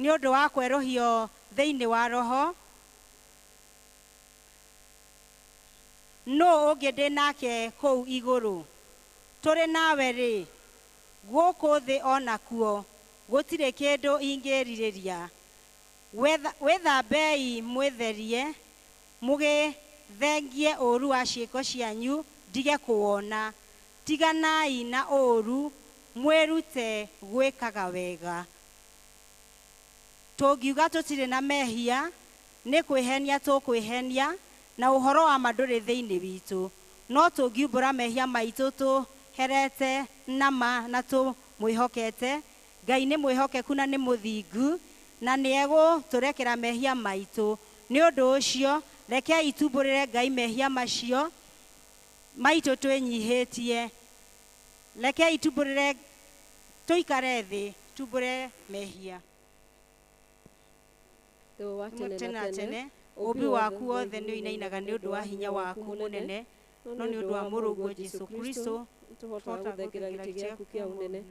Nĩ ũndũ wa kwerũhio thĩinĩ wa roho. Nũ ũngĩ ndĩ nake kũu igũrũ? Tũrĩ nawe rĩ, gũkũ thĩ o nakuo gũtirĩ kĩndũ ingĩrirĩria. Wĩthambei mwĩtherie, mũgĩthengie ũũru wa ciĩko cianyu ndige kũwona. Tiganai na ũũru, mwĩrute gwĩkaga wega. Tũngiuga tũtirĩ na mehia, nĩ kwĩhenia tũkwĩhenia, na ũhoro wa ma ndũrĩ thĩinĩ witũ. No tũngiumbũra mehia maitũ tũherete na ma na tũmwĩhokete, Ngai nĩ mwĩhokeku na nĩ mũthingu, na nĩ egũtũrekera mehia maitũ. Nĩ ũndũ ũcio, rekei tumbũrĩre Ngai mehia macio maitũ twĩnyihĩtie. Rekei tumbũrĩre, tũikare thĩ tumbũre mehia. Wa tene na tene, ũũmbi waku wothe nĩ ũinainaga nĩ ũndũ wa hinya waku mũnene, no nĩ ũndũ wa mũrũguo Jesũ Kristo tũhotaga gũthengera gĩtĩ gĩaku kĩa ũnene.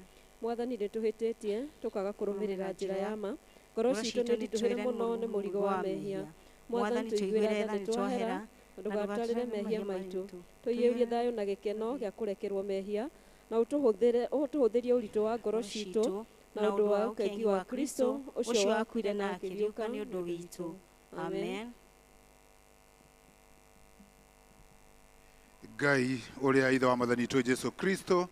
Mwathani, nĩtũhĩtĩtie tũkaga kũrũmĩrĩra njĩra ya ma. Ngoro citũ nĩ nditũhĩre mũno nĩ mũrigo wa mehia. Mwathani, tũiguĩre tha nĩtwahera, na ndũgatwarĩre mehia maitũ. Tũiyũrie thayũ na gĩkeno gĩa kũrekerwo mehia, na ũtũhũthĩrie ũritũ wa ngoro citũ na ũndũ wa ũkengi wa Kristo ũcio wakuire na akĩriũka nĩ ũndũ witũ. Amen. Ngai ũrĩa ithe wa mwathani witũ Jesu Kristo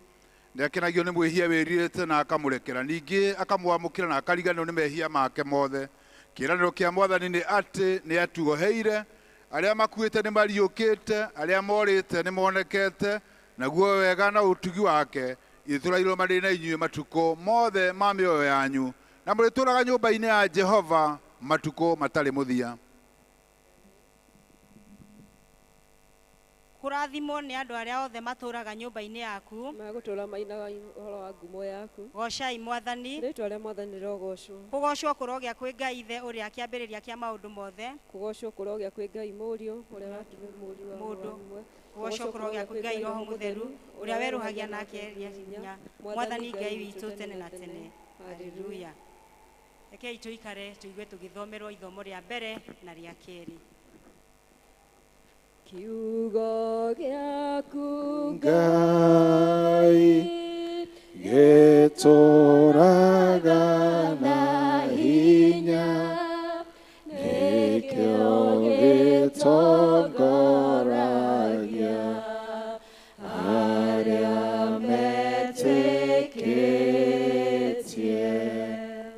nĩ akenagio nĩ mwĩhia wĩrirĩte na akamũrekera, ningĩ akamwamũkĩra na akariganĩrwo nĩ mehia make mothe. Kĩĩranĩro kĩa mwathani nĩ atĩ nĩ atuoheire, arĩa makuĩte nĩ mariũkĩte, arĩa morĩte nĩ monekete, naguo wega na ũtugi wake itũrairwo marĩ na inyuĩ matukũ mothe ma mĩoyo yanyu, na mũrĩtũũraga nyũmba-inĩ ya Jehova matukũ matarĩ mũthia. Kũrathimwo nĩ andũ arĩa othe matũũraga nyũmba-inĩ yaku. Magũtũũra mainaga ũhoro wa ngumo yaku. Goocai mwathani. Rĩĩtwa rĩa mwathani rĩrogoocwo. Kũgoocwo kũrogĩa kwĩ Ngai Ithe ũrĩa kĩambĩrĩria kĩa maũndũ mothe. Kũgoocwo kũrogĩa kwĩ Ngai Mũriũ ũrĩa waturwo mũriũ wa Mũndũ. Kũgoocwo kũrogĩa kwĩ Ngai Roho Mũtheru ũrĩa werũhagia na akeria hinya. Mwathani Ngai witũ tene na tene. Haleluya. Rekei tũikare tũigue tũgĩthomerwo ithomo rĩa mbere na rĩa kerĩ. Kiugo gĩaku Ngai gĩtũũraga na hinya, nĩkĩo gĩtongoragia arĩa metĩkĩtie.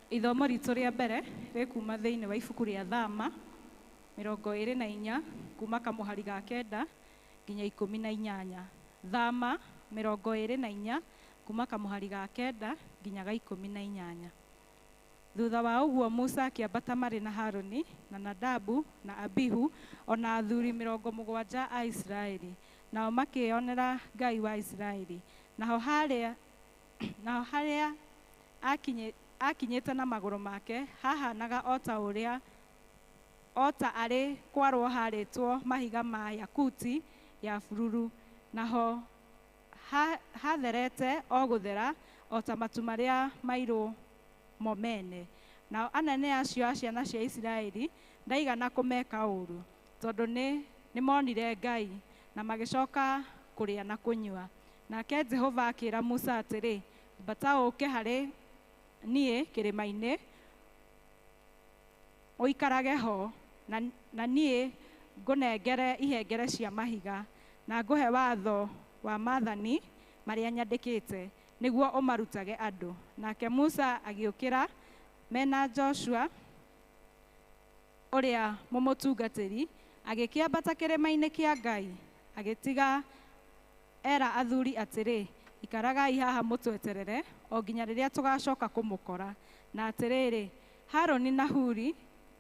Ithomo ritũ rĩa mbere rĩkuma thĩinĩ wa ibuku rĩa Thama 24 kuma kamũhari ga 9 nginya 18. Thama 24 kuma kamũhari ga 9 nginya ga 18. Thutha wa ũguo Musa akĩambata marĩ na Harũni na Nadabu na Abihu o na athuri 70 a Isiraeli, nao makĩĩonera Ngai wa Isiraeli. Naho harĩa akinyĩte na magũrũ make hahanaga o ta ũrĩa o ta arĩ kwarwo harĩtwo mahiga ma yakuti ya bururu, naho hatherete o gũthera o ta matu marĩa mairũ mo mene. Nao anene acio a ciana cia Isiraeli ndaigana kũmeka ũũru, tondũ nĩ monire Ngai, na magĩcoka kũrĩa na kũnyua. Nake Jehova akĩĩra Musa atĩrĩ, ambata ũũke harĩ niĩ kĩrĩma-inĩ, ũikarage ho, na niĩ ngũnengere ihengere cia mahiga, na ngũhe watho wa maathani marĩa nyandĩkĩte, nĩguo ũmarutage andũ. Nake Musa agĩũkĩra mena Joshua ũrĩa mũmũtungatĩri, agĩkĩambata kĩrĩma-inĩ kĩa Ngai, agĩtiga era athuri atĩrĩ, ikaragai haha mũtweterere o nginya rĩrĩa tũgacoka kũmũkora. Na atĩrĩrĩ, Harũni na Huri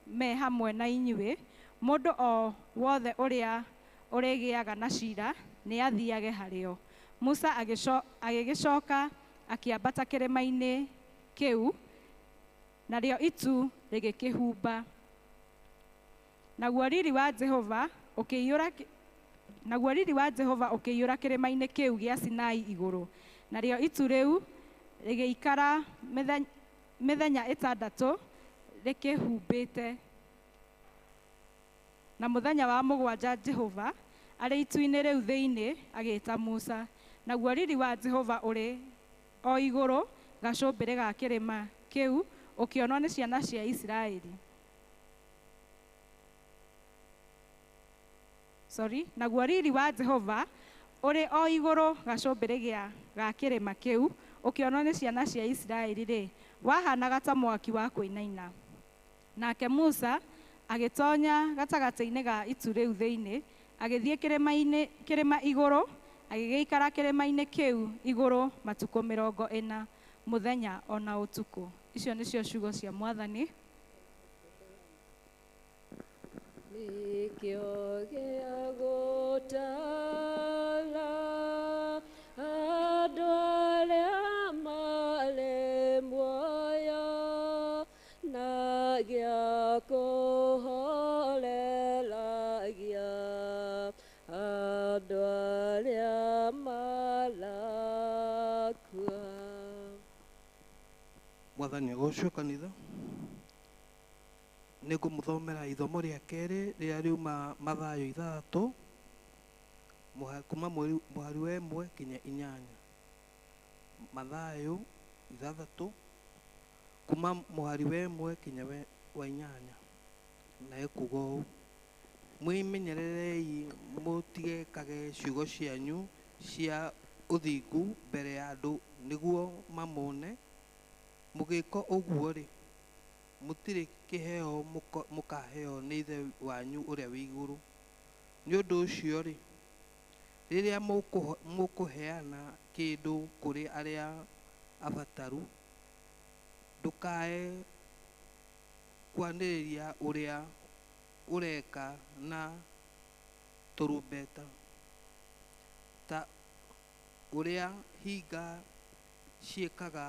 me hamwe na inyuĩ, mũndũ o wothe ũrĩa ũrĩgĩaga na cira nĩ athiage harĩo. Musa agĩgĩcoka akĩambata kĩrĩma-inĩ kĩu, narĩo itu rĩgĩkĩhumba. Naguo riri wa Jehova ũkĩiyũra naguo riri wa Jehova ũkĩiyũra kĩrĩma-inĩ kĩu gĩa Sinai igũrũ. Narĩo itu rĩu rĩgĩikara mĩthenya 6 rĩkĩhumbĩte. Na mũthenya wa 7 Jehova arĩ itu-inĩ rĩu thĩinĩ agĩĩta Musa. Naguo riri wa Jehova ũrĩ o igũrũ gacũmbĩrĩ ga kĩrĩma kĩu ũkĩonwo nĩ ciana cia Isiraeli. Sorry, naguo riri wa Jehova ũrĩ o igũrũ gacũmbĩrĩ ga kĩrĩma kĩu ũkĩonwo nĩ ciana cia Isiraeli rĩ, wahanaga ta mwaki wa kũinaina. Nake Musa agĩtonya gatagatĩ-inĩ ga itu rĩu thĩinĩ, agĩthiĩ kĩrĩma igũrũ, agĩgĩikara kĩrĩma-inĩ kĩu igũrũ matukũ 40 mũthenya ona ũtukũ. Icio nĩcio ciugo cia Mwathani. Nĩkĩo gĩa gũtara andũ arĩa marĩ muoyo na gĩa kũhoreragia andũ arĩa marakua. Mwathani agocwo kanitha. Nĩngũmũthomera ithomo rĩa kerĩ rĩrĩa riuma Mathayo 6 kuma mũhari wa 1 nginya 8. Mathayo 6 kuma mũhari wa 1 nginya wa 8. Na ekuga ũũ: mwĩmenyererei mũtigekage ciugo cianyu cia ũthingu mbere ya andũ nĩguo mamone. Mũgĩka ũguo-rĩ, mũtirĩ kĩheo mũkaheo nĩ Ithe wanyu ũrĩa wĩ igũrũ. Nĩ ũndũ ũcio-rĩ, rĩrĩa mũkũheana kĩndũ kũrĩ arĩa abataru, ndũkae kwanĩrĩria ũrĩa ũreka na tũrumbeta, ta ũrĩa hinga ciĩkaga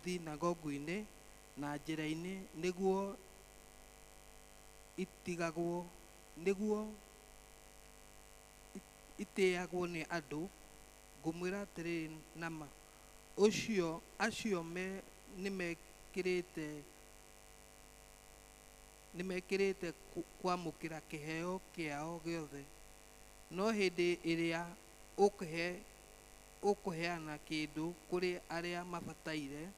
thinagogu-inĩ na njĩra-inĩ, nĩguo itigagwo nĩguo itĩagwo nĩ andũ. Ngũmwĩra atĩrĩ nama, acio nĩmekĩrĩte kwamũkĩra kĩheo kĩao gĩothe. No hĩndĩ ĩrĩa ũkũheana kĩndũ kũrĩ arĩa mabataire,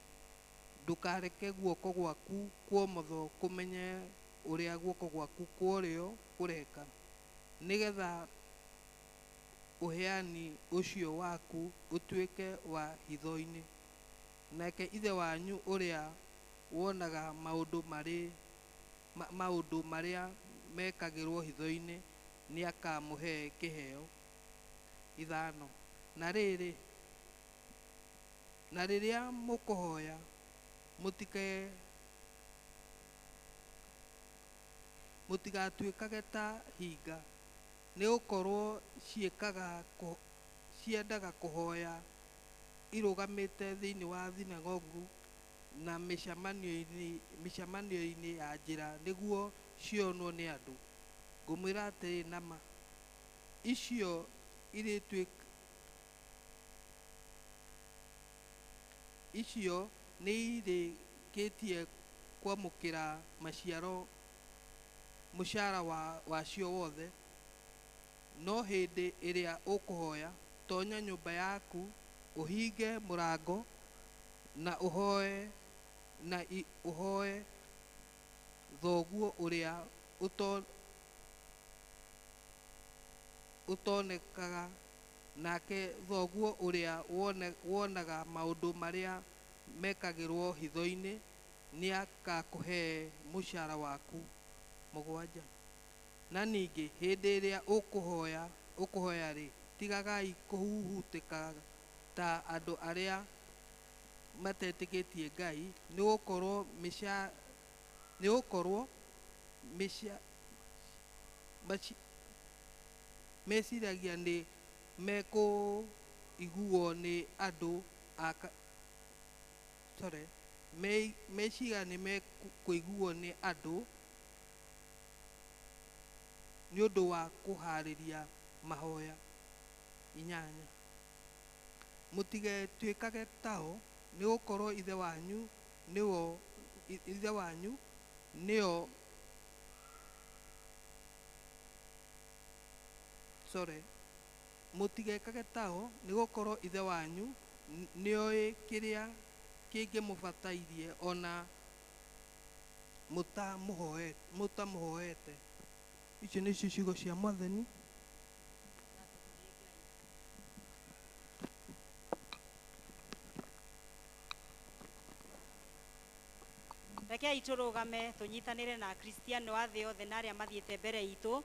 ndũkareke guoko gwaku kwa ũmotho kũmenye ũrĩa guoko gwaku kwa ũrĩo kũreka, nĩgetha ũheani ũcio waku ũtuĩke wa hitho-inĩ. Nake Ithe wanyu ũrĩa wonaga maũndũ marĩa mekagĩrwo hitho-inĩ nĩakamũhe kĩheo. 5. Na rĩrĩa mũkũhoya, mũtigatuĩkage ta hinga, nĩgũkorwo ciendaga kũhoya irũgamĩte thĩinĩ wa thinagogu na mĩcemanio-inĩ ya njĩra nĩguo cionwo nĩ andũ. Ngũmwĩra atĩrĩ nama, icio nĩirĩkĩtie kwamũkĩra mũcara wacio wothe. No hĩndĩ ĩrĩa ũkũhoya, tonya nyũmba yaku, ũhinge mũrango, na ũhoe thoguo ũrĩa ũtonekaga, nake thoguo ũrĩa wonaga maũndũ marĩa mekagĩrwo hitho-inĩ nĩakakũhe mũcara waku. 7. Na ningĩ hĩndĩ ĩrĩa ũkũhoya-rĩ, tigagai kũhurutĩka ta andũ arĩa matetĩkĩtie Ngai, nĩgũkorwo meciragia nĩ mekũiguo nĩ andũ meciria nĩ mekũiguo nĩ andũ nĩ ũndũ wa kũharĩria mahoya. 8. Mũtigetuĩkage tao, nĩgũkorwo Ithe wanyu nĩo ithe wanyu nĩo sorry mũtigekage tao nĩgũkorwo ithe wanyu nĩoĩ kĩrĩa kĩngĩmũbatairie ona mũtamũhoete. Icio nĩcio ciugo cia Mwathani. Rekei tũrũgame tũnyitanĩre na Akristiano a thĩ yothe na arĩa mathiĩte mbere itũ,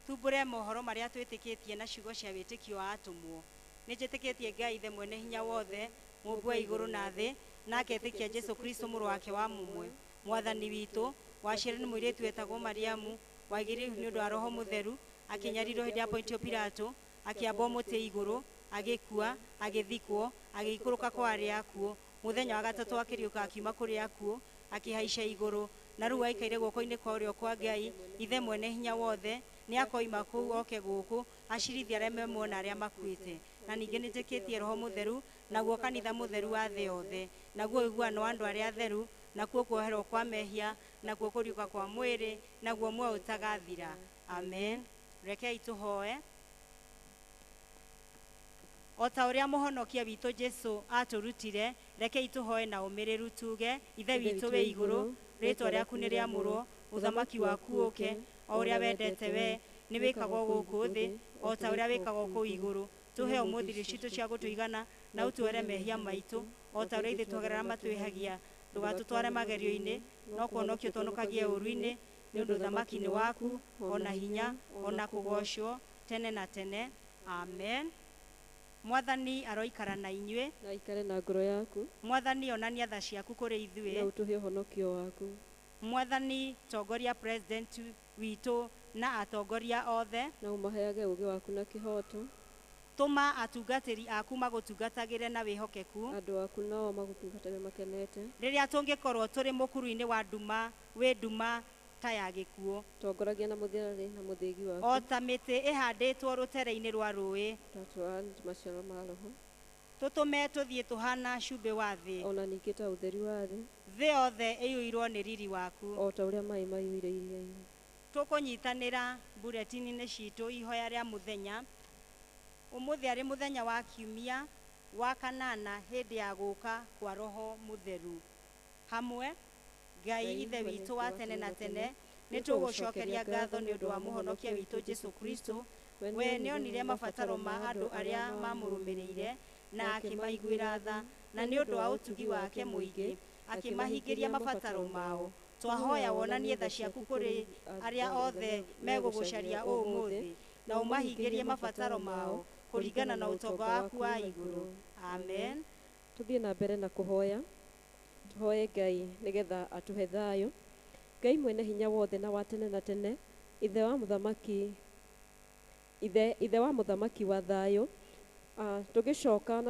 tumbũre mohoro marĩa twĩtĩkĩtie na ciugo cia wĩtĩkio wa atũmwo. Nĩ njĩtĩkĩtie Ngai Ithe mwene hinya wothe, mũmbi wa igũrũ na thĩ, na agetĩkia Jesũ Kristo mũrũ wake wa mũmwe, Mwathani witũ, waciarirwo nĩ mũirĩtu wetagwo Mariamu, wagĩrĩirwo nĩ ũndũ wa Roho Mũtheru, akĩnyarirwo hĩndĩ ya Pontio Pilato, akĩambwo mũtĩ igũrũ, agĩkua, agĩthikwo, agĩikũrũka kwa arĩa akuũ, mũthenya wa gatatũ akĩriũka akiuma kũrĩ akuũ, akĩhaica igũrũ, na rĩu aikaire guoko-inĩ kwa ũrĩo kwa Ngai, Ithe mwene hinya wothe, nĩ akoima kũu oke gũkũ, acirithie arĩa me muoyo na arĩa makuĩte. Na ningĩ nĩ njĩkĩtie Roho Mũtheru, naguo kanitha mũtheru wa thĩ yothe, naguo ũiguano wa andũ arĩa atheru, nakuo kuoherwo kwa mehia, nakuo kũriũka kwa mwĩrĩ, naguo muoyo ũtagathira. Amen. Rekei tũhoe. O ta ũrĩa mũhonokia witũ Jesũ atũrutire, rekei tũhoe na ũmĩrĩru tuge, Ithe witũ wĩ igũrũ, rĩĩtwa rĩaku nĩ rĩamũrwo, ũthamaki waku ũke, o ũrĩa wendete we, nĩ wĩkagwo gũkũ thĩ, o ta ũrĩa wĩkagwo kũu igũrũ. Tũhe ũmũthĩ irio citũ cia gũtũigana, na ũtuohere mehia maitũ, o ta ũrĩa ithuĩ tuogerera matwĩhagia. Ndũgatũtware magerio-inĩ, no kũhonokio tũhonokagie ũũru-inĩ, nĩ ũndũ ũthamaki nĩ waku, ona hinya, ona kũgoocwo, tene na tene. Amen. Mwathani aroikara na inyuĩ, na aikare na ngoro yaku. Mwathani onania tha ciaku kũrĩ ithuĩ, na ũtũhe ũhonokio waku. Mwathani tongoria president witũ na atongoria othe, na ũmaheage ũũgĩ waku na kĩhooto. Tũma atungatĩri aku magũtungatagĩre na wĩhokeku, andũ aku nao magũtungatage makenete. Rĩrĩa tũngĩkorwo tũrĩ mũkuru-inĩ wa nduma, wĩ nduma ta ya gĩkuũ, tongoragia na mũthĩarĩ na mũthĩgi waku, o ta mĩtĩ ĩhandĩtwo rũtere-inĩ rwa rũĩ. Tũratwara maciaro ma Roho. Tũtũme tũthiĩ tũhana cumbĩ wa thĩ, ona ningĩ ta ũtheri wa thĩ. Thĩ yothe ĩiyũirwo nĩ riri waku, o ta ũrĩa maĩ maiyũire iria-inĩ. Tũkũnyitanĩra mburetini-inĩ citũ ihoya rĩa mũthenya. Ũmũthĩ arĩ mũthenya wa kiumia wa kanana hĩndĩ ya gũka kwa Roho Mũtheru. Hamwe Ngai Ithe witũ wa tene na tene, nĩ tũgũcokeria ngatho nĩ ũndũ wa mũhonokia witũ Jesũ Kristo. We nĩonire mabataro ma andũ arĩa mamũrũmĩrĩire na akĩmaiguĩra tha, na nĩ ũndũ wa ũtugi wake mũingĩ akĩmahingĩria mabataro mao. Twahoya wonanie tha ciaku kũrĩ arĩa othe megũgũcaria ũmũthĩ, na ũmahingĩrie mabataro mao kũringana na ũtonga waku wa igũrũ. Amen. Tũthiĩ na mbere na kũhoya. Tũhoe Ngai nĩgetha atũhe thayũ. Ngai mwene hinya wothe na wa tene na tene, Ithe wa mũthamaki, Ithe wa mũthamaki wa thayũ, tũgĩcoka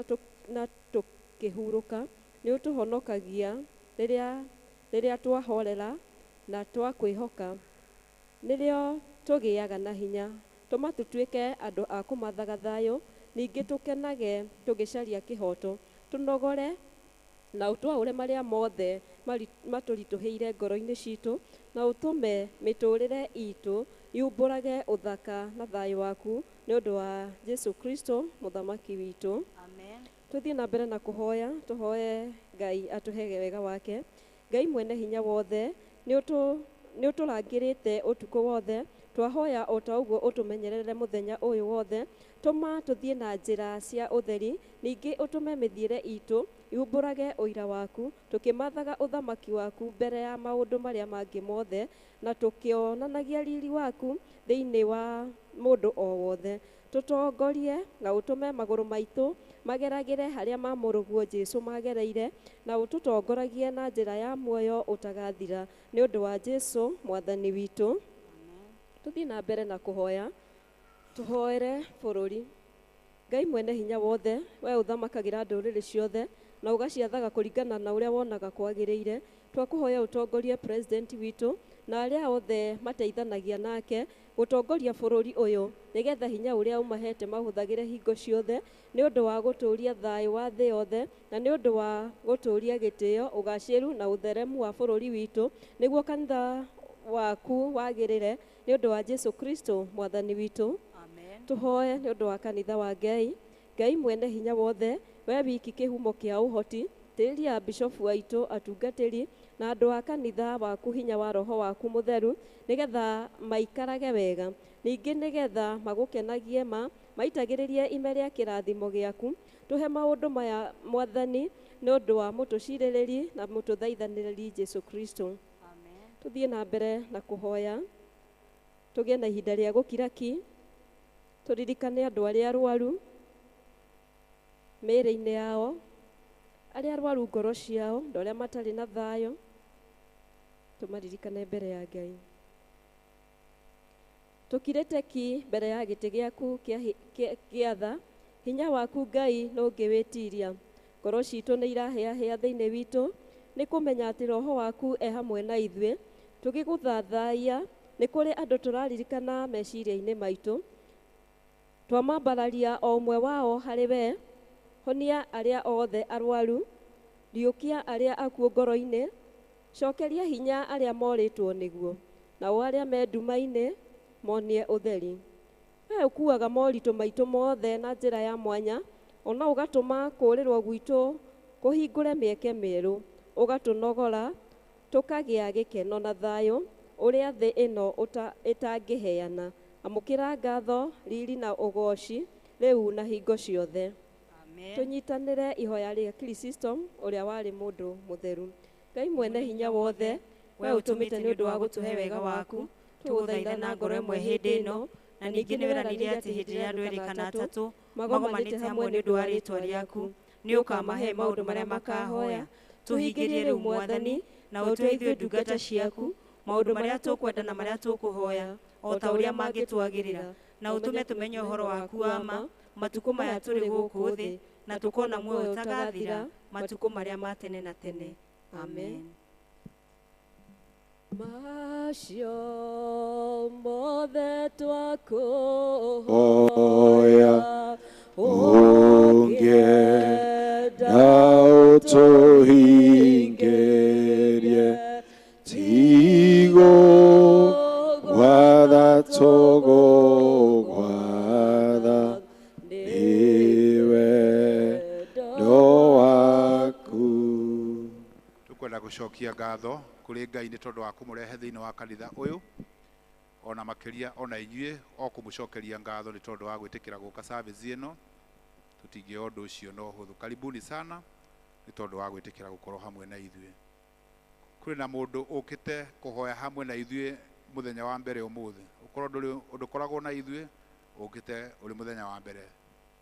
na tũkĩhurũka, nĩ ũtũhonokagia rĩrĩa twahorera na twakwĩhoka, nĩrĩo tũgĩaga na hinya. Tũma tũtuĩke andũ a kũmathaga thayũ, ningĩ tũkenage tũgĩcaria kĩhooto, tũnogore na ũtwaũre marĩa mothe matũritũhĩire ngoro-inĩ citũ, na ũtũme mĩtũrĩre itũ yumbũrage ũthaka na thayũ waku, nĩ ũndũ wa Jesũ Kristo mũthamaki witũ. Amen. Tũthiĩ na mbere na kũhoya, tũhoe Ngai atũhe wega wake. Ngai mwene hinya wothe, nĩ ũtũrangĩrĩte ũtukũ wothe, twahoya o ta ũguo ũtũmenyerere mũthenya ũyũ wothe. Tũma tũthiĩ na njĩra cia ũtheri, ningĩ ũtũme mĩthiĩre itũ yumbũrage ũira waku, tũkĩmathaga ũthamaki waku mbere ya maũndũ marĩa mangĩ mothe, na tũkĩonanagia riri waku thĩinĩ wa mũndũ o wothe. Tũtongorie na ũtũme magũrũ maitũ mageragĩre harĩa mamũrũguo Jesũ magereire, na ũtũtongoragie na njĩra ya muoyo ũtagathira, nĩ ũndũ wa Jesũ Mwathani witũ. Tũthiĩ na mbere na kũhoya, tũhoere bũrũri. Ngai mwene hinya wothe, we ũthamakagĩra ndũrĩrĩ ciothe na ũgaciathaga kũringana na ũrĩa wonaga kwagĩrĩire, twakũhoya ũtongorie president witũ na arĩa othe mateithanagia nake, Gũtongoria bũrũri ũyũ nĩgetha hinya ũrĩa ũmahete mahũthagĩre hingo ciothe nĩ ũndũ wa gũtũũria thayũ wa thĩ yothe na nĩ ũndũ wa gũtũũria gĩtĩo, ũgacĩru na ũtheremu wa bũrũri witũ, nĩguo kanitha waku wagĩrĩre nĩ ũndũ wa Jesu Kristo mwathani witũ. Amen. Tũhoe nĩ ũndũ wa kanitha wa Ngai. Ngai mwene hinya wothe, we wiki kĩhumo kĩa ũhoti, tĩrĩria bishofu aitũ, atungatĩri na andũ a kanitha waku hinya wa roho waku mũtheru nĩgetha maikarage wega, ningĩ nĩgetha magũkenagie ma maitagĩrĩrie ime rĩa kĩrathimo gĩaku. Tũhe maũndũ maya mwathani nĩ ũndũ wa mũtũcirĩrĩri na mũtũthaithanĩrĩri Jesu Kristo. Amen. Tũthiĩ na mbere na kũhoya, tũgĩe na ihinda rĩa gũkira ki, tũririkane andũ arĩa arwaru mĩĩrĩ-inĩ yao, arĩa arwaru ngoro ciao, na arĩa matarĩ na thayũ, tũmaririkane mbere ya Ngai. Tũkirĩte ki mbere ya gĩtĩ gĩaku kĩa tha, hinya waku Ngai nũngĩwĩtiria. Ngoro citũ nĩ irahĩahĩa thĩinĩ witũ nĩ kũmenya atĩ roho waku e hamwe na ithuĩ. Tũgĩgũthathaiya nĩ kũrĩ andũ tũraririkana meciria-inĩ maitũ, twamambararia o ũmwe wao harĩ we. Honia arĩa othe arwaru, riũkia arĩa akuũ ngoro-inĩ, cokeria hinya arĩa morĩtwo nĩguo, nao arĩa me nduma-inĩ monie ũtheri. We ũkuaga moritũ maitũ mothe na njĩra ya mwanya, ona ũgatũma kũũrĩrwo gwitũ kũhingũre mĩeke mĩerũ, ũgatũnogora tũkagĩa gĩkeno na thayũ ũrĩa thĩ ĩno ĩtangĩheana. Amũkĩra ngatho, riri na ũgooci rĩu na hingo ciothe. Amen. Tũnyitanĩre ihoya rĩa Chrysostom ũrĩa warĩ mũndũ mũtheru. Ngai mwene hinya wothe, we ũtũmĩte nĩ ũndũ wa gũtũhe wega waku, tũgũthaitha na ngoro ĩmwe hĩndĩ ĩno, na ningĩ nĩ weranire atĩ hĩndĩ ĩrĩa andũ erĩ kana atatũ magomanĩte hamwe nĩ ũndũ wa rĩĩtwa rĩaku, nĩ ũkamahe maũndũ marĩa makahoya. Tũhingĩrie rĩu mwathani, na ũtue ithuĩ ndungata ciaku maũndũ marĩa tũkwenda na marĩa tũkũhoya, o ta ũrĩa mangĩtwagĩrĩra, na ũtũme tũmenye ũhoro waku wa ma matukũ maya tũrĩ gũkũ thĩ, na tũkona muoyo ũtagathira matukũ marĩa ma tene na tene. Amen. Macio mothe twakũhoya, ũngĩenda ũtũhingĩrie, tigo gwatha tũgũgwatha nĩ wendo waku. Tukwenda gũcokia ngatho kũrĩ Ngai nĩ tondũ wa kũmũrehe thĩinĩ wa kanitha ũyũ, ona makĩria ona inyuĩ o kũmũcokeria ngatho nĩ tondũ wa gwĩtĩkĩra gũka service ĩno. Tũtingĩoya ũndũ ũcio na ũhũthũ. Karibuni sana nĩ tondũ wa gwĩtĩkĩra gũkorwo hamwe na ithuĩ. Kũrĩ na mũndũ ũkĩte kũhoya hamwe na ithuĩ mũthenya wa mbere ũmũthĩ, ũkorwo ndũrĩ ndũkoragwo na ithuĩ, ũkĩte ũrĩ mũthenya wa mbere,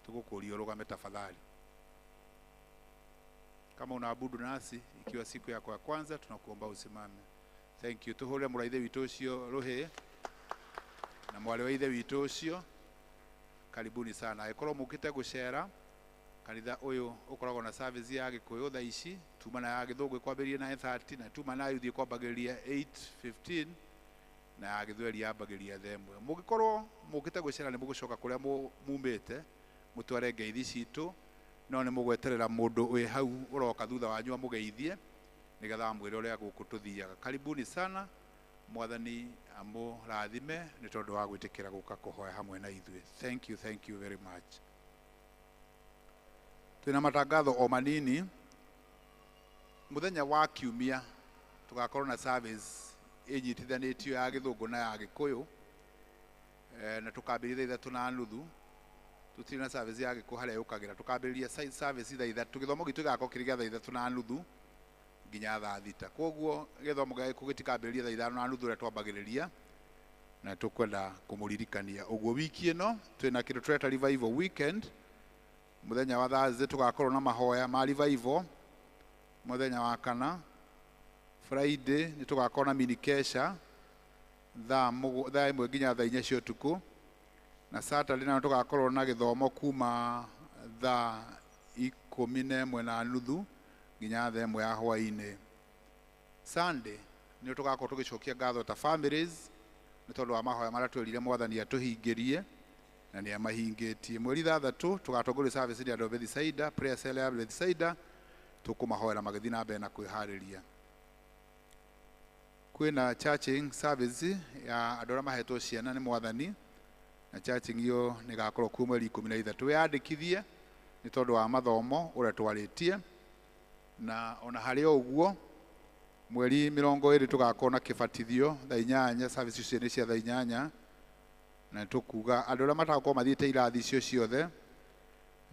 tũgũkũria ũrũgame tafadhali. Kama unaabudu nasi ikiwa siku yako ya kwanza, tunakuomba usimame. Thank you. Tuhũrĩre mũrũ wa ithe witũ ũcio rũhĩ na mwarĩ wa ithe witũ ũcio, karibuni sana. Angĩkorwo mũkĩte gũcera kanitha ũyũ ũkoragwo na service ya Gĩkũyũ thaa ici, tuma na ya Gĩthũngũ ĩkwambĩrĩria 9:30 na tuma na youth ĩkwambagĩrĩria 8:15 na ya Gĩthweri yambagĩrĩria thaa ĩmwe. Mũngĩkorwo mũkĩte gũcera nĩ mũgũcoka kũrĩa mumĩte mũtware ngeithi citũ, no nĩ mũgweterera mũndũ wĩ hau ũroka thutha wanyu amũgeithie nĩgetha amwĩre ũrĩa gũkũ tũthiaga. Karibuni sana, mwathani amũrathime nĩ tondũ wa gwĩtĩkĩra gũka kũhoya hamwe na ithuĩ. Thank you, thank you very much. Twĩna matangatho o manini. Mũthenya wa kiumia tũgakorwo na service ĩnyitithanĩtio ya Gĩthũngũ na ya Gĩkũyũ, na tũkambĩrĩria thaa 3:30. Tũtirĩ na service ya Gĩkũyũ harĩa yũkagĩra, tũkambĩrĩria service thaa 3. Gĩthomo gitũ gĩgakorwo kĩrĩ gĩa thaa 3:30 nginya thaa 6. Koguo gĩthomo gĩa Gĩkũyũ gĩtikambĩrĩria thaa 5:30 ũrĩa twambagĩrĩria, na tũkwenda kũmũririkania ũguo. Wiki ĩno twĩna kĩndũ tũreta revival weekend. Mũthenya wa Thursday tũgakorwo na mahoya ma revival. Mũthenya wa kana Friday nĩ tũgakorwo na mini kesha thaa 1 nginya thaa 4 cia ũtukũ, na Saturday nayo tũgakorwo na gĩthomo kuma thaa 11:30 nginya thaa 1 ya hwaĩ-inĩ. Sunday nĩ tũgakorwo tũgĩcokia ngatho ta families, Nĩ tondũ wa mahoya marĩa twĩrire Mwathani atũhingĩrie na nĩ amahingĩtie. Mweri 6 tũgatongoria service nĩ andũ a Bethsaida, prayer cell ya Bethsaida, tũkũmahoera magĩthiĩ na mbere na kwĩharĩria. Kwĩna churching service ya andũ arĩa mahetwo ciana nĩ Mwathani, na churching iyo nĩ ĩgakorwo kuo mweri 13. Wĩyandĩkithie nĩ tondũ wa mathomo ũrĩa twarĩtie, na ona harĩ o ũguo mweri 20 tũgakorwo na kĩbatithio thaa 8, service icio nĩ cia thaa 8, na tũkuga andũ arĩa matagakorwo mathiĩte irathi icio ciothe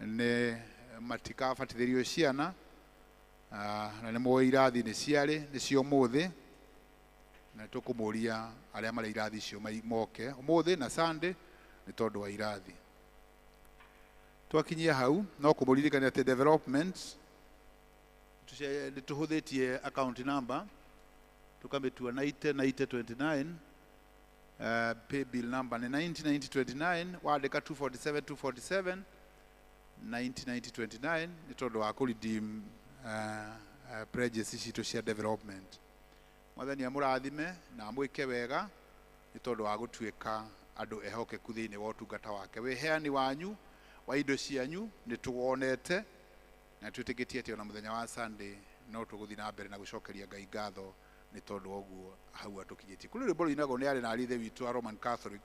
nĩ matikabatithĩrio ciana, na nĩ moĩ irathi nĩ ciarĩ nĩ cio ũmũthĩ, na tũkũmũria arĩa marĩ irathi icio moke ũmũthĩ na Sunday nĩ tondũ wa irathi. Twakinyia hau no kũmũririkania atĩ development nĩ tũhũthĩtie account number tũkamĩtua 909029, pay bill number nĩ 909029, wandĩka 247 247 909029 nĩ tondũ wa kũ redeem pledges citũ cia development. Mwathani amũrathime na amwĩke wega nĩ tondũ wa gũtuĩka andũ ehokeku thĩinĩ wa ũtungata wake. Wĩheani wanyu wa indo cianyu nĩ tũwonete na twĩtĩkĩtie atĩ ona mũthenya wa Sunday no tũgũthiĩ na mbere na gũcokeria Ngai ngatho nĩ tondũ wa ũguo hau atũkinyĩtie. Kũrĩ rwĩmbo rũinagwo nĩ arĩ na ithe witũ a Roman Catholic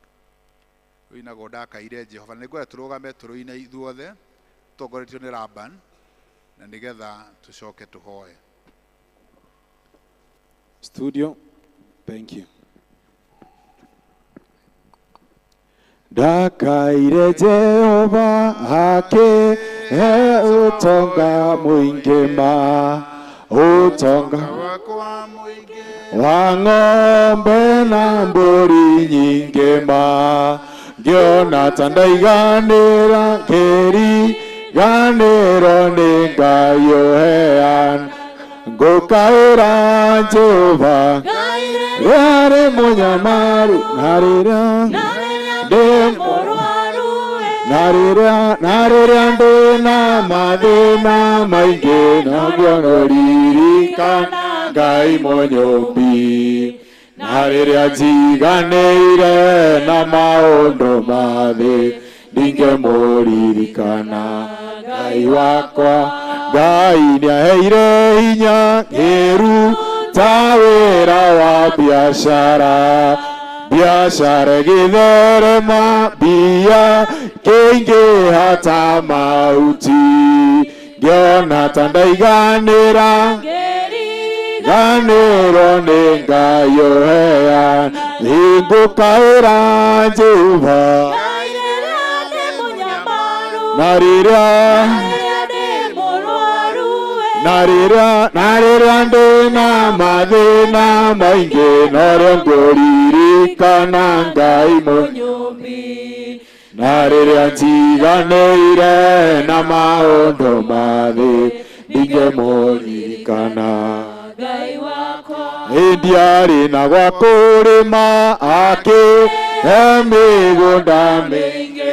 rũinagwo ndakaire Jehova, na nĩngwenda tũrũgame tũrũine ithuothe tũtongoretio nĩ Laban, na nĩgetha tũcoke tũhoe. Studio, thank you. Ndakaire Jehova akĩhe ũtonga mũingĩ ma, ũtonga wa ng'ombe na mbũri nyingĩ ma, ngĩona ta ndaiganĩra ngĩriganĩrwo nĩ Ngai ũheana, ngũkaĩra Jehova rĩarĩ mũnyamaru na rĩrĩa ndĩ na rĩrĩa ndĩ na mathĩna maingĩ noguo ngũririkana Ngai mũnyũmbi, na rĩrĩa njiganĩire na maũndũ ma thĩ ndingĩmũririkana Ngai wakwa. Ngai nĩaheire hinya ngĩruta wĩra wa biacara, biacara ĩgĩtherema mbia kĩingĩha ta mahuti, ngĩona ta ndaiganĩra ganĩrwo nĩ Ngai ũheana, ngũkaĩra Jehova na rĩrĩa na rĩrĩa ndĩ na mathĩna maingĩ norĩo ngũririkana Ngai mũnyũmbi, na rĩrĩa njiganĩire na maũndũ ma thĩ ndingĩmũririkana Ngai wakwa. Ndiarĩ na gwa kũrĩma akĩhe mĩgũnda mĩingĩ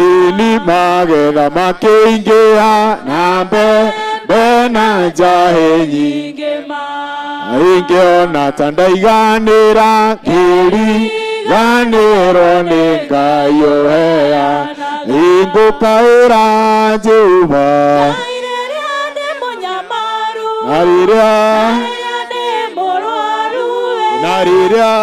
ĩni magetha makĩingĩha na mbembe na njahĩ nyingĩ ingĩona ta ndaiganĩra ngĩriganĩrwo nĩ Ngai ũheana, ngũkaĩra Jehova na rĩrĩa na rĩrĩa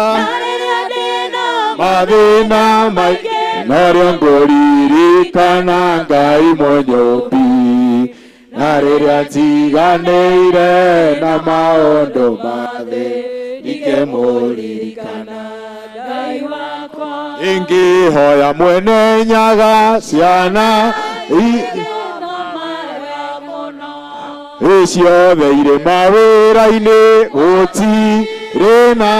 mathĩna maingĩ norĩo ngũririkana Ngai mũnyũmbi, na rĩrĩa njiganĩire na maũndũ ma thĩ ndingĩmũririkana Ngai wakwa. Ingĩhoya mwene nyaga ciana ciothe irĩ mawĩra-inĩ gũtirĩ na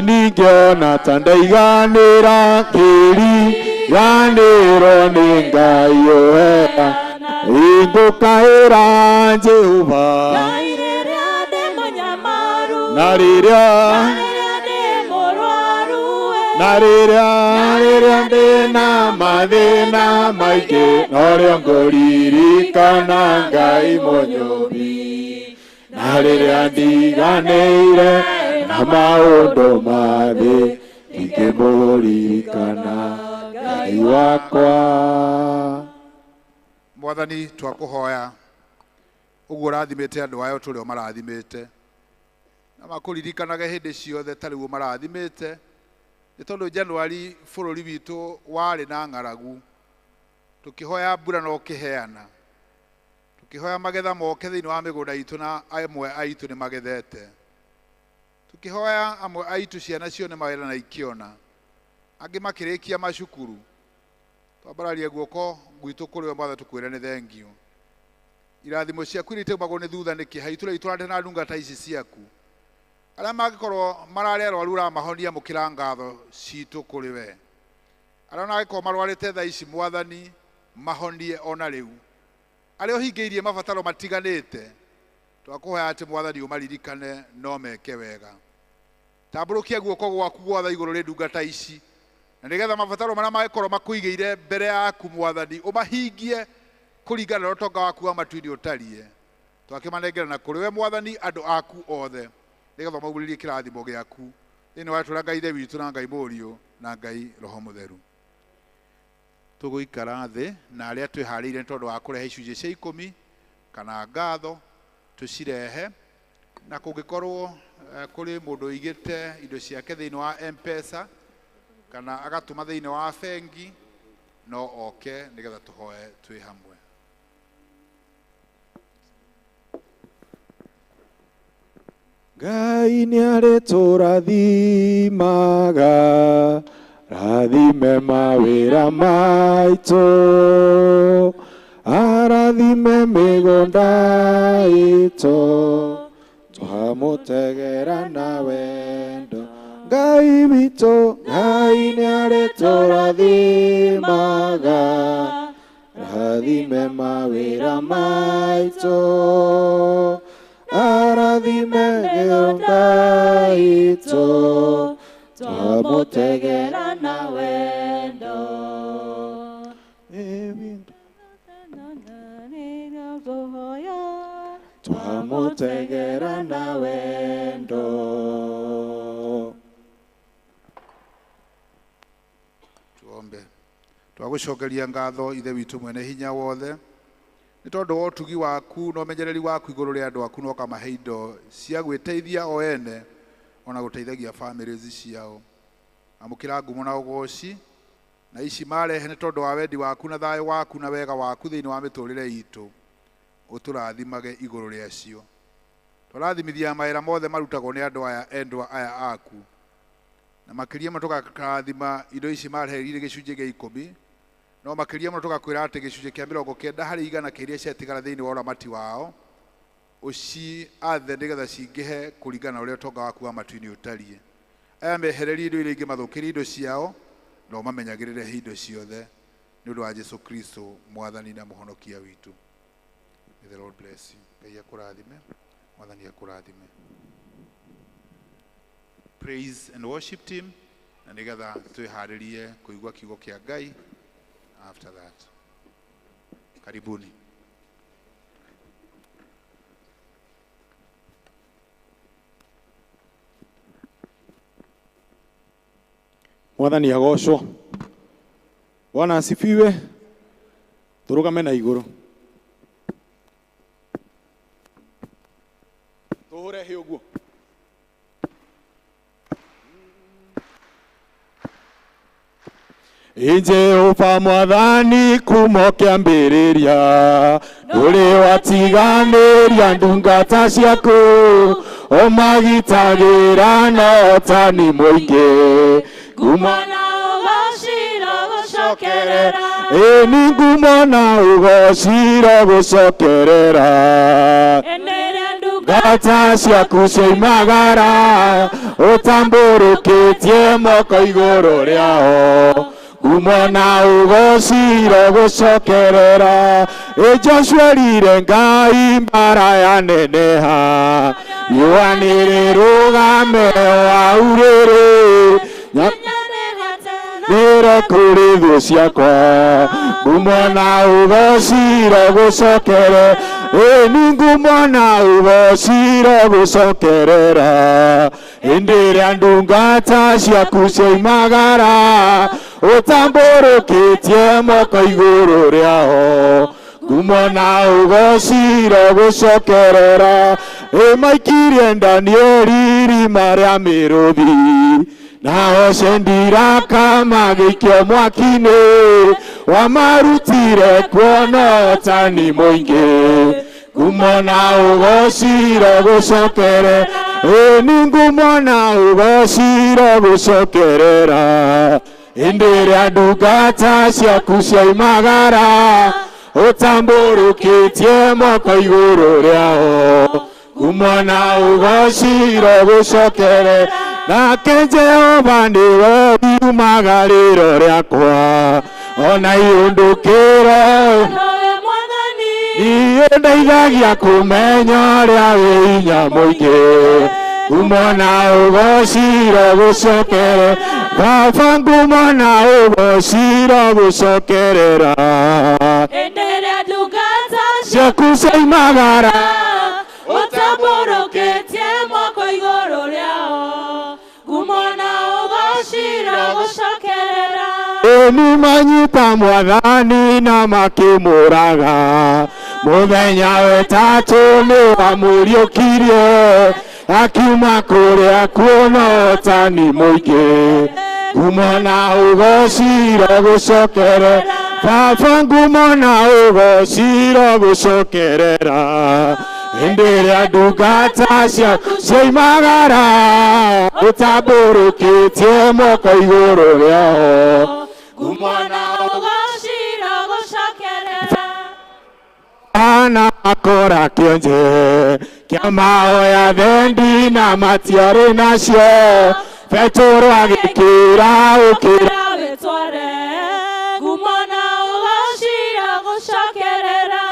ningĩona ta ndaiganĩra ngĩriganĩrwo nĩ Ngai ũheana, ngũkaĩra Jehova na rĩrĩa na rĩrĩa ndĩ na mathĩna maingĩ norĩo ngũririkana Ngai mũnyũmbi, na rĩrĩa ndiganĩire na Na maũndũ ma thĩ ndingĩmũririkana Ngai wakwa. Mwathani, twakũhoya ũguo ũrathimĩte andũ aya ũtũre ũmarathimĩte na makũririkanage hĩndĩ ciothe ta rĩu ũmarathimĩte, nĩ tondũ Januari bũrũri witũ warĩ na ng'aragu, tũkĩhoya mbura na ũkĩheana, tũkĩhoya magetha moke thĩinĩ wa mĩgũnda itũ na amwe aitũ nĩ magethete, tũkĩhoya amwe aitũ ciana cione mawĩra na ikĩona, angĩ makĩrĩkia macukuru. Twambararie guoko gwitũ kũrĩ we Mwathani, tũkwĩre nĩ thengiũ. Irathimo ciaku iria itaumagwo nĩ thutha nĩ kĩeha itũra itũrande na ndungata ici ciaku, arĩa mangĩkorwo mararĩ arwaru ũramahonia, mũkĩra ngatho citũ kũrĩ we. Arĩa ona angĩkorwo marwarĩte thaa ici, Mwathani, mahonie ona rĩu. Arĩa ũhingĩirie mabataro matiganĩte, twakũhoya atĩ Mwathani ũmaririkane no meke wega. Tambũrũkia guoko gwaku gwatha igũrũ rĩ ndungata ici, na nĩgetha mabataro marĩa mangĩkorwo makũigĩire mbere yaku, Mwathani, ũmahingie kũringana na ũtonga waku wa matu-inĩ ũtariĩ. Twakĩmanengera na kũrĩ we, Mwathani, andũ aku othe, nĩgetha ũmaumĩrĩrie kĩrathimo gĩaku thĩinĩ wa rĩĩtwa rĩa Ngai Ithe witũ na Ngai Mũriũ na Ngai Roho Mũtheru. Tũgũikara thĩ na arĩa twĩharĩirie nĩ tondũ wa kũrehe icunjĩ cia ikũmi kana ngatho tũcirehe, na kũngĩkorwo kũrĩ mũndũ ũigĩte indo ciake thĩinĩ wa M-Pesa kana agatũma thĩinĩ wa bengi, no oke nĩgetha tũhoe twĩ hamwe. Ngai nĩarĩtũrathimaga, rathime mawĩra maitũ, arathime mĩgũnda itũ, twamũtegera na wendo. Ngai witũ, Ngai nĩarĩtũrathimaga, rathime mawĩra maitũ, arathime mĩgũnda itũ, twamũtegera na wendo. Twamũtegera na wendo. Tuombe. Twagũcokeria ngatho Ithe witũ mwene hinya wothe, nĩ tondũ wa ũtugi waku na ũmenyereri waku igũrũ rĩa andũ aku, na ũkamahe indo cia gwĩteithia o ene ona gũteithagia families ciao. Amũkĩra ngumo na ũgoci na ici marehe nĩ tondũ wa wendi waku na thayũ waku na wega waku thĩinĩ wa mĩtũrĩre itũ, ũtũrathimage igũrũ rĩacio. Tũrathimithia mawĩra mothe marutagwo nĩ andũ aya endwa aya aku, na makĩria mũno tũgakarathima indo ici mareherire gĩcunjĩ gĩa ikũmi, no makĩria mũno tũgakwĩra atĩ gĩcunjĩ kĩa 90% kĩa iria ciatigara thĩinĩ wa ũramati wao ũciathe nĩgetha cingĩhe kũringana na ũrĩa ũtonga waku wa matu-inĩ ũtariĩ. Aya mehererie indo iria ingĩmathũkĩria indo ciao, na ũmamenyagĩrĩre indo ciothe nĩ ũndũ wa Jesu Kristo Mwathani na Mũhonokia witũ. May the Lord bless you. Ngai akũrathime, Mwathani akũrathime. Praise and worship team, na nĩgetha twĩharĩrie kũigua kiugo kĩa Ngai after that. Karibuni. Mwathani agocwo. Bwana asifiwe. Tũrũgame na igũrũ. Tũhũre hĩ ũguo. Jehova Mwathani kuma kĩambĩrĩria, ndũrĩ watiganĩria ndungata ciaku, ũmagitagĩra na ũtani mũingĩ. Ngumo na ũgociro gũcokerera, ĩ nĩ ngumo na ũgociro gũcokerera. Ĩnĩrĩa ndungata Ngata ciaku ciaimagara, ũtambũrũkĩtie moko igũrũ rĩao. Ngumo na ũgociro gũcokerera. Ĩ Joshua erire Ngai mbara yaneneha, riũa nĩrĩrũgame o hau rĩrĩ. Nĩre kũrĩ thũ ciakwa, ngumo na ũgociro gũcokere. Ĩ nĩ ngumo na ũgociro gũcokerera. Hĩndĩ ĩrĩa ndungata ciaku cioimagara ũtambũrũkĩtie moko igũrũ rĩao ngumo na ũgociro gũcokerera ĩmaikirie Danieli irima rĩa mĩrũthi nao Shadraka magĩikio mwaki-inĩ wamarutire kuona ũtani mũingĩ ngumo na ũgociro gũcokere ĩni ngumo na ũgociro gũcokerera hĩndĩ ĩrĩa ndungata ciaku cioimagara ũtambũrũkĩtie moko igũrũ rĩao ngumo na ũgociro gũcokere nake Jehova nĩwe riumagarĩro rĩakwa ona iũndũkĩre niĩ ndeithagia kũmenya ũrĩa wĩ hinya mũingĩ ngumo na ũgociro gũcokere baba ngumo na ũgociro gũcokerera Hĩndĩ ĩrĩa ndungata ciaku cioimagara ũtambũrũkĩtie moko igũrũ rĩao ngumo na ũgociro gũcokerera Ĩni manyita mwathani na makĩmũraga mũthenya wetatũ nĩ wamũriũkirie akiuma kũrĩa kuona ũtani mũingĩ ngumo na ũgociro gũcokere baba ngumo na ũgociro gũcokerera hĩndĩ ĩrĩa ndungata ciaku cioimagara ũtambũrũkĩtie moko igũrũ rĩao ngumo na ũgociro gũcokerera ana akora kĩonje kĩa mahoya thendi na matiarĩ nacio Petero agĩkĩra ũkĩra wĩtware ngumo na ũgociro gũcokerera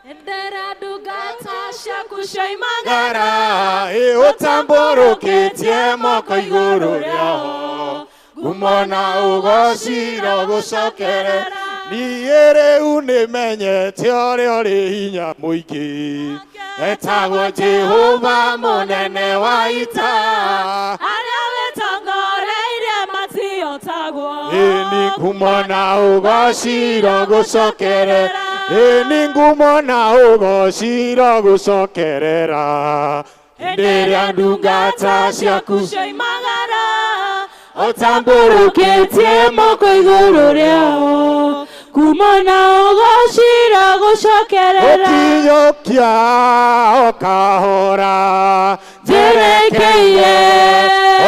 Hĩndĩ ĩrĩa ndungata ciaku cioimagara ũtambũrũkĩtie moko igũrũ rĩao ngumo na ũgociro gũcokere niĩ rĩu nĩmenyete ũrĩa ũrĩ hinya mũingĩ etagwo Jehova mũnene wa ita arĩa wĩtongoreirie matiotagwo ĩni ngumo na ũgociro gũcokere ĩni ngumo na ũgociro gũcokerera hĩndĩ ĩrĩa ndungata ciaku cioimagara ũtambũrũkĩtie moko igũrũ rĩao ngumo na ũgociro gũcokerera ũkinyũkia o kahora njerekeire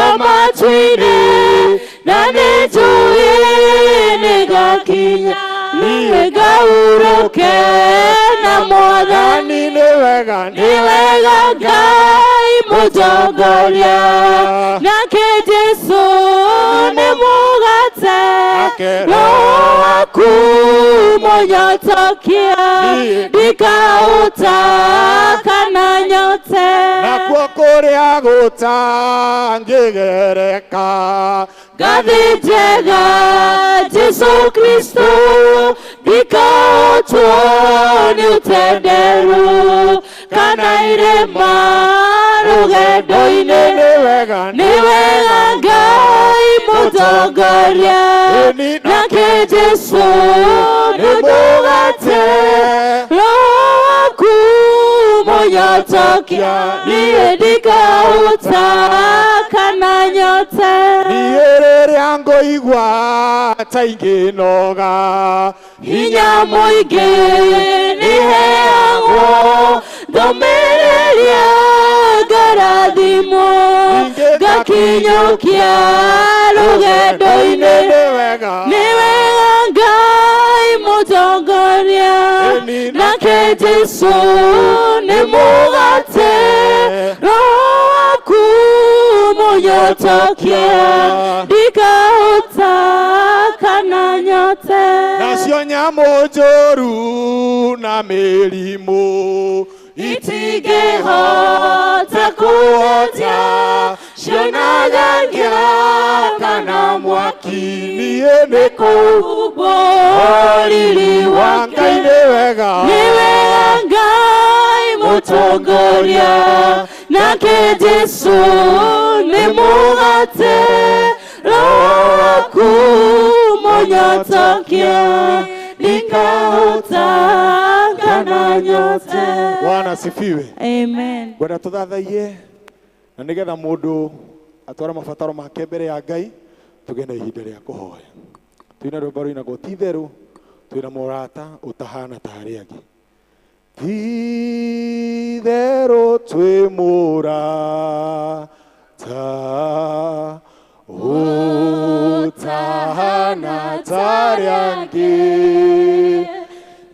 o matu-inĩ na nĩnjũĩ nĩngakinya nĩngahurũke na mwathani nĩ wega nĩ wega Ngai mũtongoria nake Jesũ nĩ mũgate Roho waku mũnyotokia ndikaũta kana nyote nakuo kũrĩa gũtangĩgereka ngathĩ njega Jesũ Kristo ndikaotwo nĩ ũtenderũ kana irĩma rũgendo-inĩ nĩ wega nĩ wega Ngai mũtongoria nake Jesũ nĩ mũgate Roho waku mũnyotokia niĩ ndikaũta kana nyote niĩ rĩrĩa ngũigua ta ingĩnoga hinya mũingĩ nĩheagwo ndũmĩrĩria ngarathimwo ngakinyũkia rũgendo-inĩ nĩ wega nĩ wega Ngai mũtongoria nake Jesũ nĩ mũgate Roho waku mũnyotokia ndikaũta kana nyote nacio nyamũ njũru na mĩrimũ itingĩhota kũhotia cionaga ngĩaka na mwaki niĩ nĩ kũhumbwo riri wa wake Ngai nĩ wega nĩ wega Ngai Mũtongoria nake Jesu nĩ mũgate roho waku mũnyotokia ndingahota kana nyote. Bwana asifiwe. Amen. Ngwenda tũthathaiye na nĩgetha mũndũ atware mabataro make mbere ya Ngai tũgĩe na ihinda rĩa kũhoya. Twĩna rwĩmbo rũinagwo ti itherũ twĩna mũrata ũtahana ta arĩa angĩ. Ti itherũ twĩ mũrata ũtahana ta arĩa angĩ.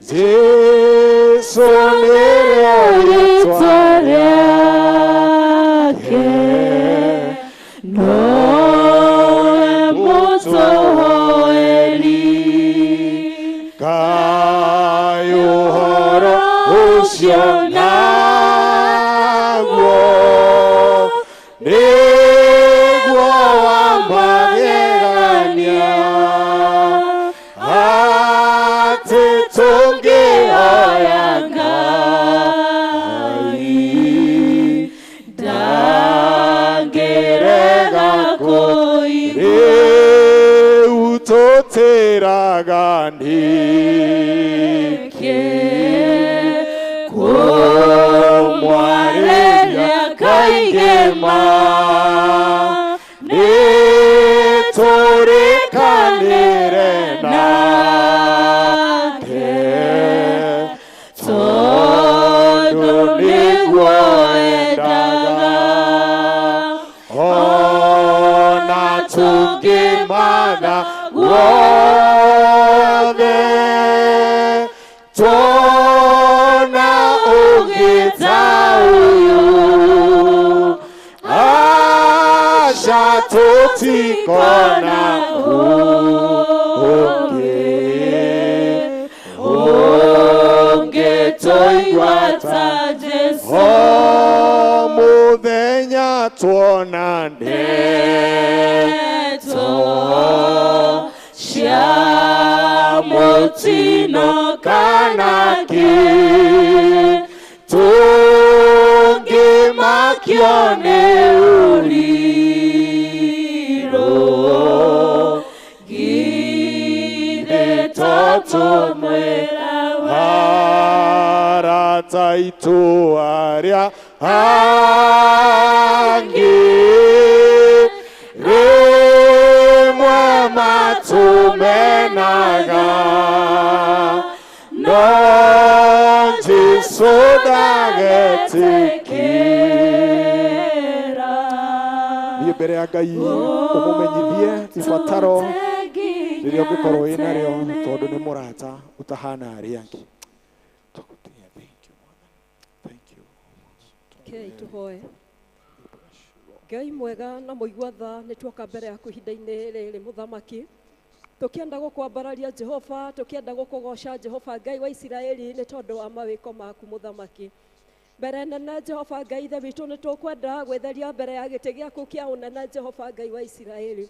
Jesu nĩrĩo rĩĩtwa rĩake nowe mũtũhoeri Ngai ũhoro ũcio naguo nĩguo wa magegania atĩ tũngĩhoya Ngai ndangĩrega kũigua. Rĩu tũtĩraga nĩkĩ Kũmwarĩria kaingĩ ma nĩtũrĩkanĩre nake tondũ nĩguo endaga ona tũngĩmatha guothe tuona ũngĩ ta ũyũ aca tũtikona ũngĩ ũngĩtũigua ta Jesu. O mũthenya tuona ndeto cia mũtino kana kĩ tũngĩmakio nĩ ũrirũ githĩ to tũmwĩra we arata aitũ arĩa angĩ rĩmwe matũmenaga no Jesu ndagetĩkĩra. Thiĩ mbere ya Ngai ũmũmenyithie ibataro rĩrĩa ũngĩkorwo wĩ narĩo tondũ nĩ mũrata ũtahana arĩa angĩ. Rekei tũhoe. Ngai mwega na mũigua tha nĩ tuoka mbere yaku ihinda-inĩ rĩrĩ mũthamaki tũkĩenda gũkwambararia Jehova tũkĩenda gũkũgoca Jehova Ngai wa Isiraeli nĩ tondũ wa mawĩko maku mũthamaki. Mbere nene Jehova Ngai ithe witũ nĩ tũkwenda gwĩtheria mbere ya gĩtĩ gĩaku kĩa ũnene Jehova Ngai wa Isiraeli.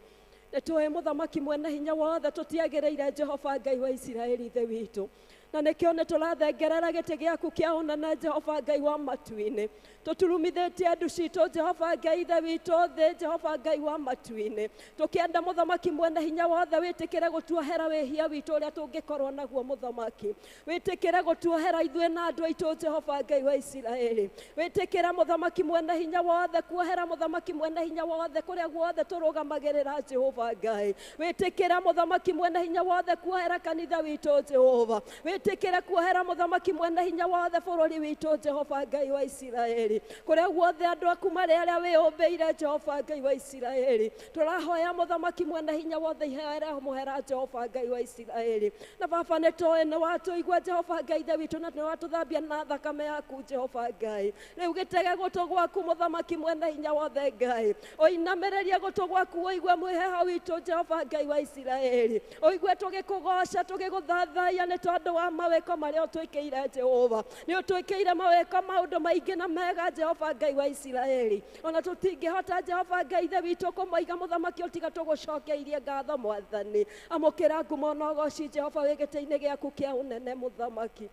Nĩ tũĩ mũthamaki mwene hinya wothe tũtiagĩrĩire Jehova Ngai wa Isiraeli ithe witũ. Na nĩkĩo nĩ tũrathengerera gĩtĩ gĩaku kĩa ũnene Jehova Ngai wa matu-inĩ tũturumithĩtie andũ citũ Jehova Ngai ithe witũ thĩ Jehova Ngai wa matu-inĩ tũkĩenda mũthamaki mwene hinya wothe wĩtĩkĩre gũtuohera wĩhia witũ ũrĩa tũngĩkorwo naguo mũthamaki wĩtĩkĩre gũtuohera ithuĩ na andũ aitũ Jehova Ngai wa Isiraeli wĩtĩkĩre mũthamaki mwene hinya wothe kuohera mũthamaki mwene hinya wothe kũrĩa guothe tũrũgamagĩrĩra Jehova Ngai wĩtĩkĩre mũthamaki mwene hinya wothe kuohera kanitha witũ Jehova wĩtĩkĩre kuohera mũthamaki mwene hinya wothe bũrũri witũ Jehova Ngai wa Isiraeli kũrĩa guothe andũ aku marĩ arĩa wĩyũmbĩire Jehova Ngai wa Isiraeli tũrahoya mũthamaki mwene hinya wothe iheo mũhera Jehova Ngai wa Isiraeli na baba nĩ tũĩ nĩ watũigua Jehova Ngai ithe witũ na nĩ watũthambia na thakame yaku Jehova Ngai rĩu gĩtege gũtũ gwaku mũthamaki mwene hinya wothe Ngai ũinamĩrĩrie gũtũ gwaku ũigue mwĩheho witũ Jehova Ngai wa Isiraeli ũigue tũgĩkũgoca tũgĩgũthathaiya nĩ tondũ wa mawĩko marĩa ũtwĩkĩire Jehova nĩ ũtwĩkĩire mawĩko maũndũ maingĩ na mega Jehova Ngai wa Isiraeli ona tũtingĩhota Jehova Ngai ithe witũ kũmaiga mũthamaki ũtiga tũgũcokeirie ngatho mwathani amũkĩra ngumo na ũgoci Jehova wĩ gĩtĩ-inĩ gĩaku kĩa ũnene mũthamaki.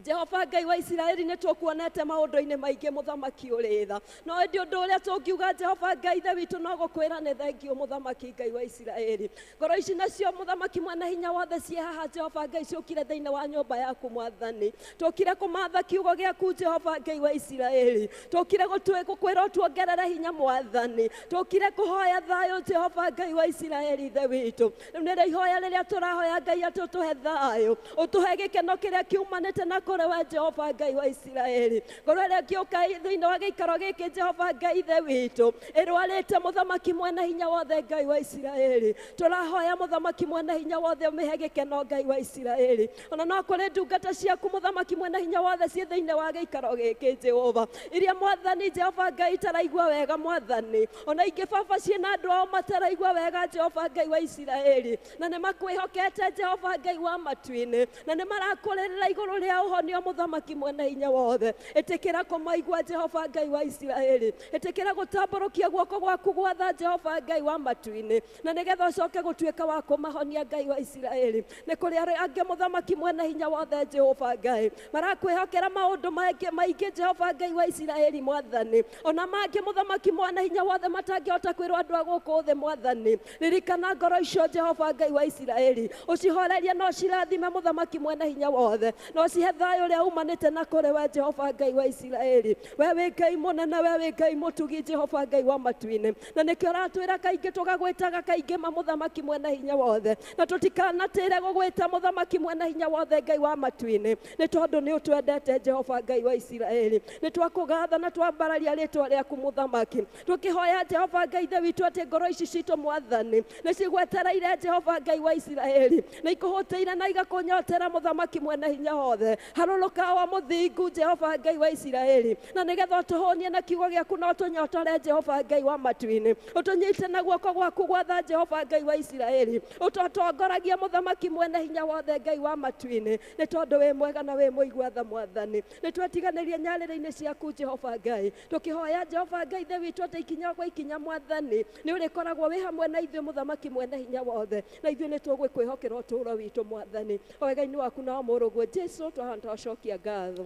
Jehova Ngai wa Isiraeli nĩ tũkuonete maũndũ-inĩ maingĩ mũthamaki ũrĩ tha no ĩndĩ ũndũ ũrĩa tũngiuga Jehova Ngai ithe witũ no gũkwĩra nĩ thengio mũthamaki Ngai wa Isiraeli. Ngoro ici nacio mũthamaki mwene hinya wothe ciĩ haha Jehova Ngai ciũkire thĩinĩ wa nyũmba yaku mwathani. Tũkire kũmatha kiugo gĩaku Jehova Ngai wa Isiraeli. Tũkire gũkwĩra ũtuongerere hinya mwathani. Tũkire kũhoya thayũ Jehova Ngai wa Isiraeli ithe witũ. Rĩu nĩrĩo ihoya rĩrĩa tũrahoya Ngai atĩ ũtũhe thayũ, ũtũhe gĩkeno kĩrĩa kiumanĩte na kũrĩ we Jehova Ngai wa Isiraeli. Ngoro ĩrĩa ĩngĩũka thĩinĩ wa gĩikaro gĩkĩ Jehova Ngai ithe witũ ĩrwarĩte mũthamaki mwene hinya wothe Ngai wa Isiraeli. Tũrahoya mũthamaki mwene hinya wothe ũmĩhe gĩkeno Ngai wa Isiraeli. Ona no kũrĩ ndungata ciaku mũthamaki mwene hinya wothe ciĩ thĩinĩ wa gĩikaro gĩkĩ Jehova, iria mwathani Jehova Ngai itaraigua wega mwathani. Ona ingĩ baba ciĩ na andũ ao mataraigua wega Jehova Ngai wa Isiraeli, na nĩ makwĩhokete Jehova Ngai wa matu-inĩ, na nĩ marakũrĩrĩra igũrũ rĩa ũhonio mũthamaki mwene hinya wothe. Ĩtĩkĩra kũmaigua Jehova Ngai wa Isiraeli. Ĩtĩkĩra gũtambũrũkia guoko gwaku gwatha Jehova Ngai wa matu-inĩ, na nĩgetha ũcoke gũtuĩka wa kũmahonia Ngai wa Isiraeli. Nĩ kũrĩ arĩa angĩ mũthamaki mwene hinya wothe Jehova Ngai marakwĩhokera maũndũ maingĩ Jehova Ngai wa Isiraeli mwathani, ona mangĩ mũthamaki mwene hinya wothe matangĩhota kwĩrwo andũ a gũkũ thĩ mwathani. Ririkana ngoro icio Jehova Ngai wa Isiraeli, ũcihorerie na ũcirathime mũthamaki mwene hinya wothe, na ũcihe thayũ ũrĩa umanĩte na kũrĩ we Jehova Ngai wa Isiraeli. We wĩ Ngai mũnene, we wĩ Ngai mũtugi Jehova Ngai wa matu-inĩ, na nĩkĩo ũratwĩra kaingĩ tũgagwĩtaga kaingĩ ma mũthamaki mwene hinya wothe, na tũtikanatĩre gũgwĩta mũthamaki mwene hinya wothe Ngai wa matu-inĩ, nĩ tondũ nĩ ũtwendete Jehova Ngai wa Isiraeli. Nĩ twakũgatha na twambararia rĩtwa rĩaku mũthamaki, tũkĩhoya Jehova Ngai ithe witũ atĩ ngoro ici citũ mwathani nĩ cigwetereire Jehova Ngai wa Isiraeli, nĩ ikũhũtĩire na igakũnyotera mũthamaki mwene hinya wothe. Harũrũka wa mũthingu Jehova Ngai wa Isiraeli, na nĩgetha ũtũhũnie na kiugo gĩaku na ũtũnyotore Jehova Ngai wa matu-inĩ, ũtũnyite na guoko gwaku gwatha Jehova Ngai wa Isiraeli, ũtũtongoragie mũthamaki mwene hinya wothe Ngai wa matu-inĩ, nĩ tondũ wĩ mwega na wĩ mũigua tha mwathani. Nĩ twetiganĩrie nyarĩrĩ-inĩ ciaku Jehova Ngai, tũkĩhoya Jehova Ngai ithe witũ atĩ ikinya gwa ikinya mwathani nĩ ũrĩkoragwo wĩ hamwe na ithuĩ mũthamaki mwene hinya wothe, na ithuĩ nĩ tũgwĩkwĩhokera ũtũũro witũ mwathani. O wega-inĩ waku na wa mũrũguo Jesũ twahana twacokia ngatho.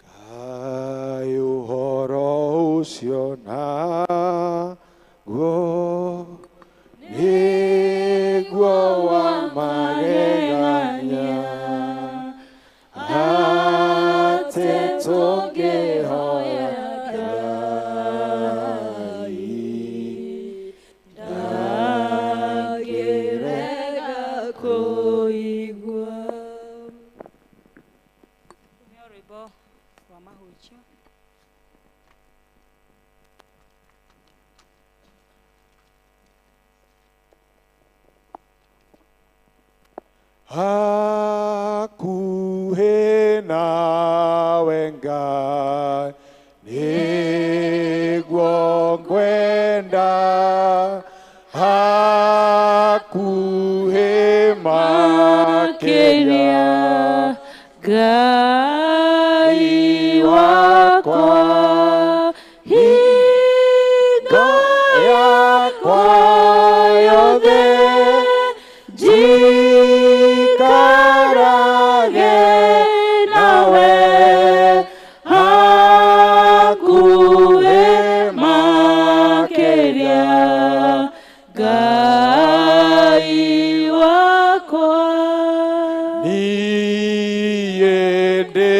Kaĩ ũhoro ũcio naguo nĩguo wa magegania, atĩ tũngĩhoya Ngai ndangĩrega kũigua. Tumia rwĩmbo rwa mahunjio. Hakuhĩ nawe Ngai nĩguo ngwenda, hakuhĩ makĩria Ngai wakwa, hingo yakwa yothe njikarage nawe, hakuhĩ makĩria Ngai wakwa. Niĩ ndĩ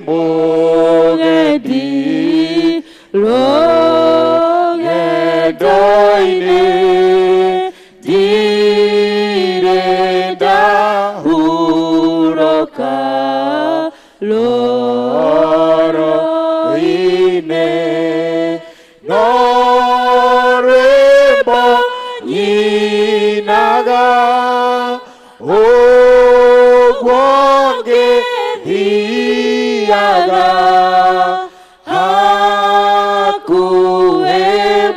mũgendi rũgendo-inĩ, ndirĩ ndahurũka rũrũ-inĩ, no rwĩmbo nyinaga ũguo ngĩthiaga, hakuhĩ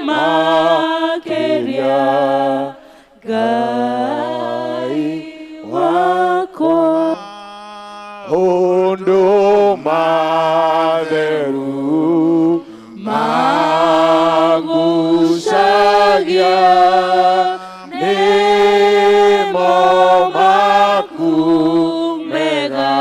makĩria Ngai wakwa. Ũndũ matheru mangucagia nĩmo maku mega,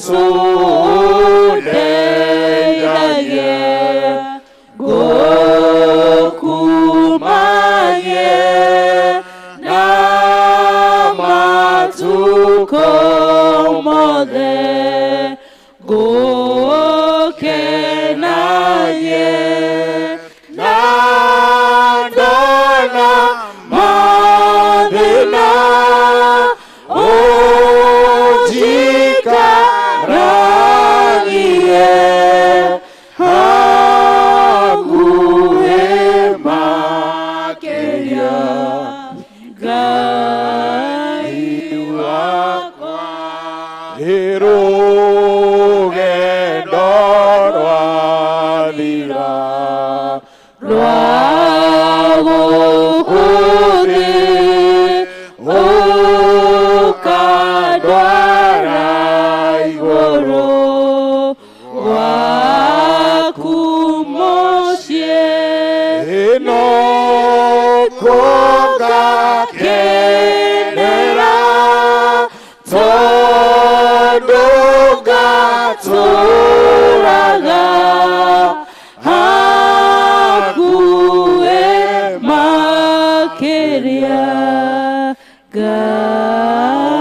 Jesu ndeithagie ngũkumanie na matukũ mothe ngũkenanie na ndona mathĩna ũnjikaragie hakuhĩ makĩria Ngai wakwa. Rũgendo rwathira rwa gũkũ thĩ ũkandwara igũrũ gwaku mũciĩ ĩno kũngakenera tondũ ngatũũraga hakuhĩ makĩria Ngai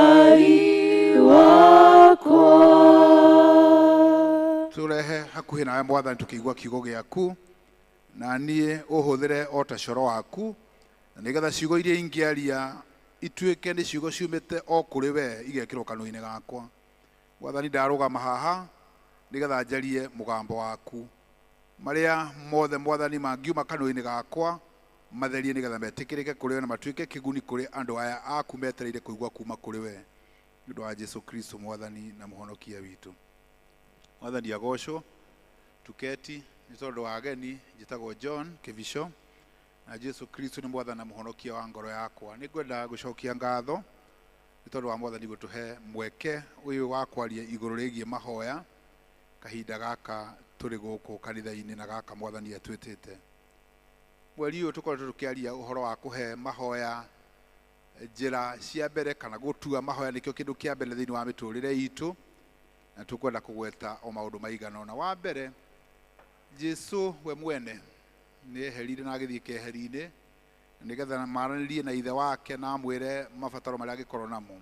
wakwa. Tũrehe hakuhĩ nawe Mwathani tũkĩigua kiugo gĩaku, na niĩ ũhũthĩre o ta coro waku, na nĩgetha ciugo iria ingĩaria ituĩke nĩ ciugo ciumĩte o kũrĩ we igekĩrwo kanua-inĩ gakwa. Mwathani, ndarũgama haha nĩgetha njarie mũgambo waku. Marĩa mothe Mwathani mangiuma kanua-inĩ gakwa matherie nĩgetha metĩkĩrĩke kũrĩ we na matuĩke kĩguni kũrĩ andũ aya aku metereire kũigua kuma kũrĩ we, nĩ ũndũ wa Jesu Kristo Mwathani na Mũhonokia witũ. Mwathani agocwo. Tuketi nĩ tondũ wa ageni, njĩtagwo John Kĩbico, na Jesu Kristo nĩ Mwathani na Mũhonokia wa ngoro yakwa. Nĩ ngwenda gũcokia ngatho nĩ tondũ wa Mwathani gũtũhe mweke ũyũ wa kwaria igũrũ rĩgiĩ mahoya kahinda gaka tũrĩ gũkũ kanitha-inĩ na gaka Mwathani atwĩtĩte. Mweri ũyũ tũkoretwo tũkĩaria ũhoro wa kũhe mahoya njĩra cia mbere, kana gũtua mahoya nĩkĩo kĩndũ kĩa mbere thĩinĩ wa mĩtũrĩre itũ, na tũkwenda kũgweta o maũndũ maigana ũna. Wa mbere, Jesu we mwene nĩ eherire na agĩthiĩ keheri-inĩ nĩgetha maranĩrie na ithe wake na amwĩre mabataro marĩa angĩkorwo namo.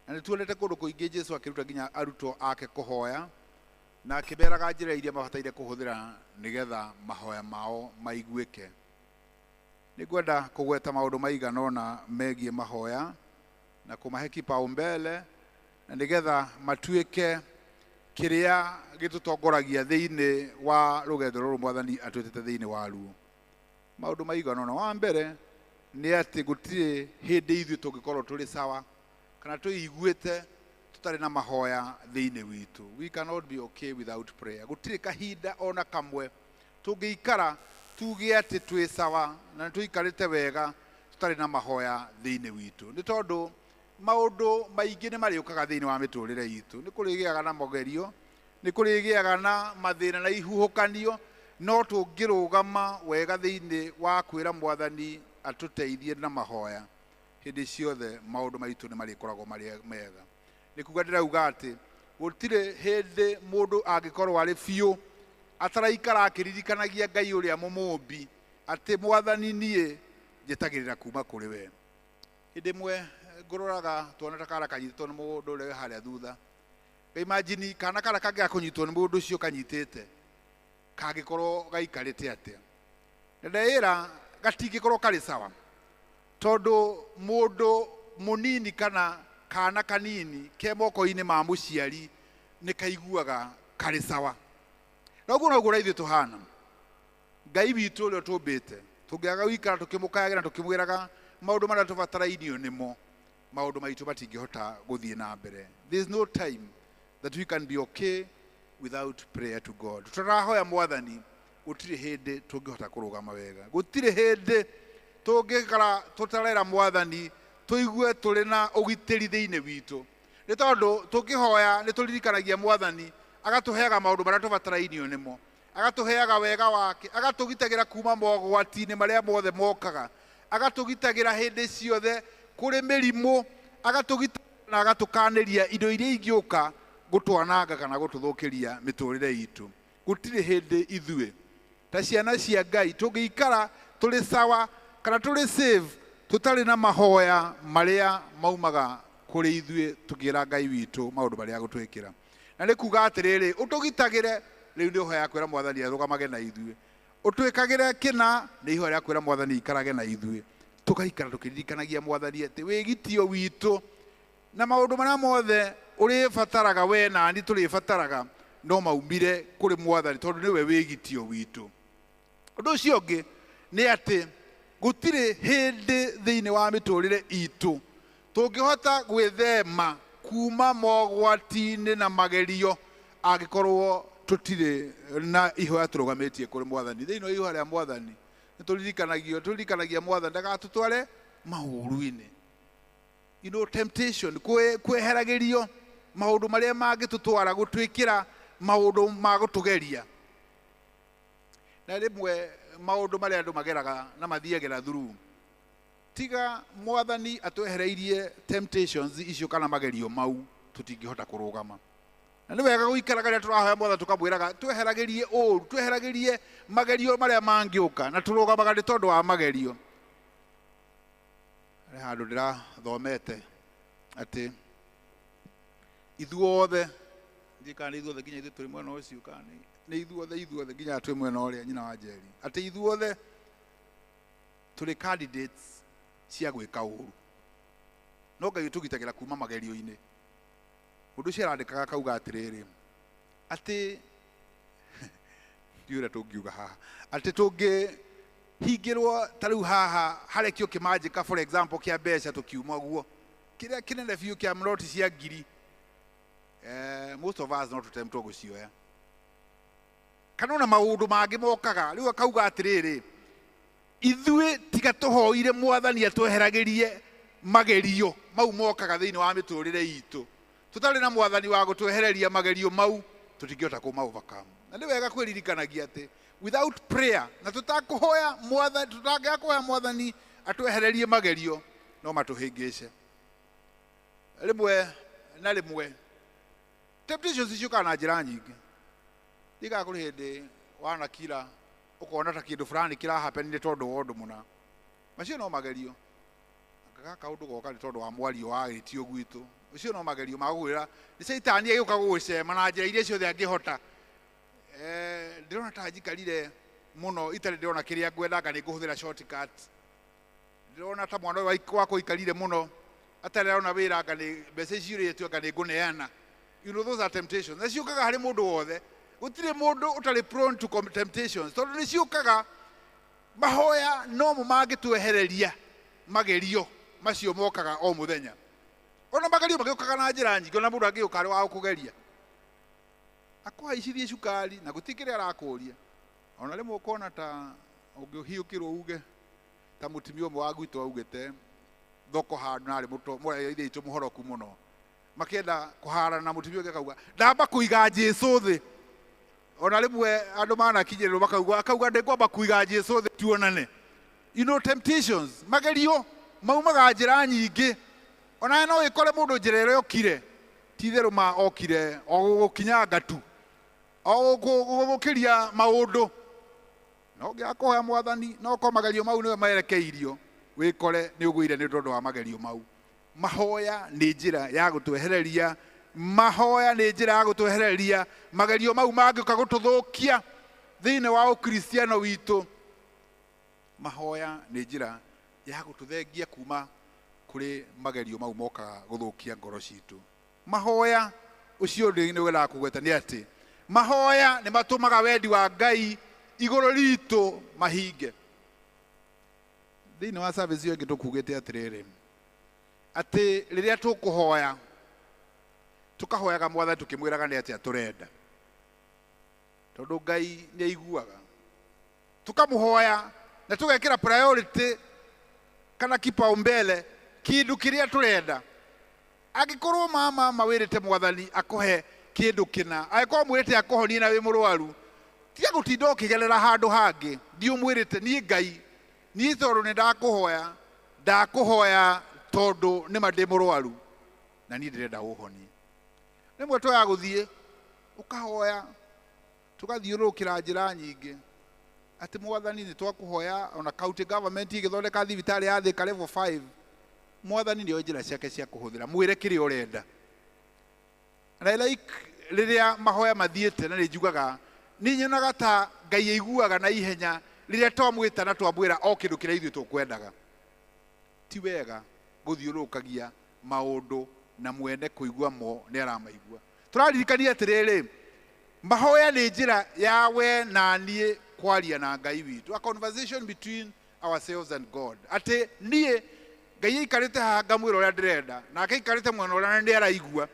Na nĩ tuonete kũndũ kũingĩ Jesu akĩruta nginya arutwo ake kũhoya, na akĩmeraga njĩra iria mabataire kũhũthĩra nĩgetha mahoya mao maiguĩke. Nĩ ngwenda kũgweta maũndũ maigana ũna megiĩ mahoya na kũmahe kipaumbele, na nĩgetha matuĩke kĩrĩa gĩtũtongoragia thĩinĩ wa rũgendo rũrũ Mwathani atwĩtĩte thĩinĩ waruo. Maũndũ maigana ũna. Wa mbere nĩ atĩ gũtirĩ hĩndĩ ithuĩ tũngĩkorwo tũrĩ sawa kana tũiguĩte tũtarĩ na mahoya thĩinĩ witũ. We cannot be okay without prayer. Gũtirĩ kahinda ona kamwe tũngĩikara tuge atĩ twĩ sawa na nĩtũikarĩte wega tũtarĩ na mahoya thĩinĩ witũ, nĩ tondũ maũndũ maingĩ nĩ marĩũkaga thĩinĩ wa mĩtũrĩre itũ. Nĩ kũrĩgĩaga na mogerio, nĩ kũrĩgĩaga na mathĩna na ihuhũkanio, no tũngĩrũgama wega thĩinĩ wa kwĩra Mwathani atũteithie na mahoya hĩndĩ ciothe, maũndũ maitũ nĩ marĩkoragwo marĩ mega. Nĩ kuga ndĩrauga atĩ gũtirĩ hĩndĩ mũndũ angĩkorwo arĩ biũ ataraikara akĩririkanagia Ngai ũrĩa mũmũmbi atĩ Mwathani niĩ njĩtagĩrĩra kuma kũrĩ we. Hĩndĩ ĩmwe ngũroraga tuona ta kara kanyitĩtwo nĩ mũndũ ũrĩa wĩ harĩa thutha, ngaimagine kana kara kangĩaga kũnyitwo nĩ mũndũ ũcio kanyitĩte kangĩkorwo gaikarĩte atĩa. Na ndeĩra gatingĩkorwo karĩ sawa, tondũ mũndũ mũnini kana kana kanini ke moko-inĩ ma mũciari nĩ kaiguaga karĩ sawa. Na ũguo noguo ithuĩ tũhana. Ngai witũ ũrĩa ũtũmbĩte, tũngĩaga gũikara tũkĩmũkayagĩra na tũkĩmwĩraga maũndũ marĩa tũbatarairio nĩmo, maũndũ maitũ matingĩhota gũthiĩ na mbere. There is no time that we can be okay without prayer to God. Tũtarahoya Mwathani, gũtirĩ hĩndĩ tũngĩhota kũrũgama wega. Gũtirĩ hĩndĩ tũngĩikara tũtarera Mwathani tũigue tũrĩ na ũgitĩri thĩinĩ witũ, nĩ tondũ tũngĩhoya nĩ tũririkanagia Mwathani, agatũheaga maũndũ marĩa tũbatarairio nĩmo, agatũheaga wega wake, agatũgitagĩra kuma mogwati-inĩ marĩa mothe mokaga, agatũgitagĩra hĩndĩ ciothe kũrĩ mĩrimũ, agatũgitagĩra na agatũkanĩria indo iria ingĩũka gũtwananga kana gũtũthũkĩria mĩtũrĩre itũ. Gũtirĩ hĩndĩ ithuĩ ta ciana cia Ngai tũngĩikara tũrĩ sawa kana tũrĩ safe tũtarĩ na mahoya marĩa maumaga kũrĩ ithuĩ tũkĩra Ngai witũ maũndũ marĩa agũtwĩkĩra. Na nĩ kuga atĩrĩrĩ, ũtũgitagĩre rĩu nĩ ũhoya kwĩra mwathani arũgamage na ithuĩ, ũtwĩkagĩre kĩna nĩ ihoya rĩa kwĩra mwathani ikarage na ithuĩ. Tũgaikara tũkĩririkanagia mwathani atĩ wĩgitio witũ na maũndũ marĩa mothe ũrĩbataraga we na niĩ tũrĩbataraga no maumire kũrĩ mwathani tondũ nĩwe wĩgitio witũ. Ũndũ ũcio ũngĩ nĩ atĩ gũtirĩ hĩndĩ thĩinĩ wa mĩtũrĩre itũ tũngĩhota gwĩthema kuma mogwati-inĩ na magerio angĩkorwo tũtirĩ na ihoya tũrũgamĩtie kũrĩ mwathani. Thĩinĩ wa ihoya rĩa mwathani nĩ tũririkanagio, tũririkanagia mwathani ndagatũtware maũru-inĩ. You know, temptation, kweheragĩrio maũndũ marĩa mangĩtũtwara gũtwĩkĩra maũndũ ma gũtũgeria. Na rĩmwe maũndũ marĩa andũ mageraga na mathiagĩra through, tiga mwathani atwehereirie temptations icio kana magerio mau, tũtingĩhota kũrũgama. Na nĩ wega gũikaraga rĩrĩa tũrahoya mwathani tũkamwĩraga tweheragĩrie ũũru, tweheragĩrie magerio marĩa mangĩũka, na tũrũgamaga nĩ tondũ wa magerio. Harĩ handũ ndĩrathomete atĩ ithuothe, ndiũĩ kana nĩ ithuothe nginya ithuĩ tũrĩ mwena ũcio kana nĩ ithuothe, ithuothe nginya twĩ mwena ũrĩa nyina wa Njeri, atĩ ithuothe tũrĩ candidates cia gwĩka ũũru, no Ngai ũtũgitagĩra kuma magerio-inĩ. Mũndũ ũcio arandĩkaga akauga atĩrĩrĩ, atĩ ndiũĩ ũrĩa tũngiuga haha, atĩ tũngĩhingĩrwo ta rĩu haha harekio kĩmanjĩka for example kĩa mbeca tũkiuma guo kĩrĩa kĩnene biũ kĩa noti cia ngiri, most of us no tũtemtwo gũcioya, kana ona maũndũ mangĩ mokaga. Rĩu akauga atĩrĩrĩ, ithuĩ tiga tũhoire mwathani atweheragĩrie magerio mau mokaga thĩinĩ wa mĩtũrĩre itũ, tũtarĩ na mwathani wa gũtwehereria magerio mau tũtingĩhota kũma overcome. Na nĩ wega kwĩririkanagia atĩ without prayer, na tũtakũhoya mwathani, tũtangĩaga kũhoya mwathani atwehererie magerio, no matũhĩngĩce. Rĩmwe na rĩmwe temptations ciũkaga na njĩra nyingĩ. Ndigaga kũrĩ hĩndĩ wanakira ũkona ta kĩndũ fulani kĩrahappen nĩ tondũ wa ũndũ mũna, macio no magerio. Gaka kaũndũ goka nĩ tondũ wa mwario wa gĩtio gwitũ, ũcio no magerio ma gũkwĩra nĩ caitani agĩũka gũgũcema na njĩra iria ciothe angĩhota. Ndĩrona ta njikarire mũno itarĩ ndĩrona kĩrĩa ngwendaga, nĩ ngũhũthĩra shortcut. Ndĩrona ta mwana ũyũ wakwa aikarire mũno atarĩ arona wĩra, anga nĩ mbeca ici urĩtio, anga nĩ ngũneana. You know, those are temptations. Na ciũkaga harĩ mũndũ wothe. Gũtirĩ mũndũ ũtarĩ prone to temptations, tondũ nĩ ciũkaga. Mahoya no mo mangĩtwehereria magerio macio mokaga o mũthenya. Ona magerio magĩũkaga na njĩra nyingĩ, ona mũndũ angĩũka arĩ wa gũkũgeria akũhaicithie cukari na gũtirĩ kĩrĩa arakũria. Ona rĩmwe ũkona ta ũngĩhiũkĩrwo uge ta mũtumia ũmwe wa gwitũ augĩte thoko handũ na arĩ ithe witũ mũhoroku mũno, makĩenda kũharana na mũtumia ũngĩ akauga ndamba kũiga Jesũ thĩ. Ona rĩmwe andũ manakinyĩrĩrwo makauga, akauga ndĩngwamba kũiga Jesũ thĩ tuonane. You know, temptations, magerio maumaga njĩra nyingĩ. Ona no ĩkore mũndũ njĩra ĩrĩa okire, ti itherũ ma okire o gũgũkinyanga tu, o gũgũkĩria maũndũ. No ũngĩaga kũhoya mwathani, no ũkorwo magerio mau nĩwe merekeirio, wĩkore nĩ ũgũire nĩ tondũ wa magerio mau. Mahoya nĩ njĩra ya gũtwehereria, mahoya nĩ njĩra ya gũtwehereria magerio mau mangĩũka gũtũthũkia thĩinĩ wa ũkristiano witũ. Mahoya nĩ njĩra ya gũtũthengia kuma kũrĩ magerio mau mokaga gũthũkia ngoro citũ. Mahoya ũcio ũndũ nĩ wendaga kũgweta nĩ atĩ mahoya nĩ matũmaga wendi wa Ngai igũrũ ritũ mahinge. Thĩinĩ wa service ĩyo ĩngĩ tũkugĩte atĩrĩrĩ, atĩ rĩrĩa tũkũhoya tũkahoyaga mwathani tũkĩmwĩraga nĩ atĩa tũrenda, tondũ Ngai nĩ aiguaga. Tũkamũhoya na tũgekĩra priority kana kipaumbele kĩndũ kĩrĩa tũrenda. Angĩkorwo mama wĩrĩte mwathani akũhe kĩndũ kĩna, angĩkorwo mwĩrĩte akũhonie na wĩ mũrwaru, tiga gũtinda ũkĩgerera handũ hangĩ. Thiĩ ũmwĩrĩte niĩ Ngai, niĩ tondũ nĩ ndakũhoya, ndakũhoya tondũ nĩma ndĩ mũrwaru na niĩ ndĩrenda ũhonie. Rĩmwe twaga gũthiĩ ũkahoya tũgathiũrũrũkĩra njĩra nyingĩ atĩ mwathani nĩ twakũhoya ona county government ĩgĩthondeka thibitarĩ ya Thika level 5 mwathani nĩoĩ njĩra ciake cia kũhũthĩra mwĩre kĩrĩa ũrenda. And I like rĩrĩa mahoya mathiĩte na nĩ njugaga nĩ nyonaga ta Ngai aiguaga na ihenya rĩrĩa twamwĩta na twamwĩra o kĩndũ kĩrĩa ithuĩ tũkwendaga. Ti wega gũthiũrũrũkagia maũndũ na mwene kũigua mo nĩ aramaigua. Tũraririkania atĩrĩrĩ, mahoya nĩ njĩra ya we na niĩ kwaria na Ngai witũ, a conversation between ourselves and God. Atĩ niĩ Ngai aikarĩte haha ngamwĩra ũrĩa ndĩrenda, nake aikarĩte mwena ũrĩa na nĩ araigua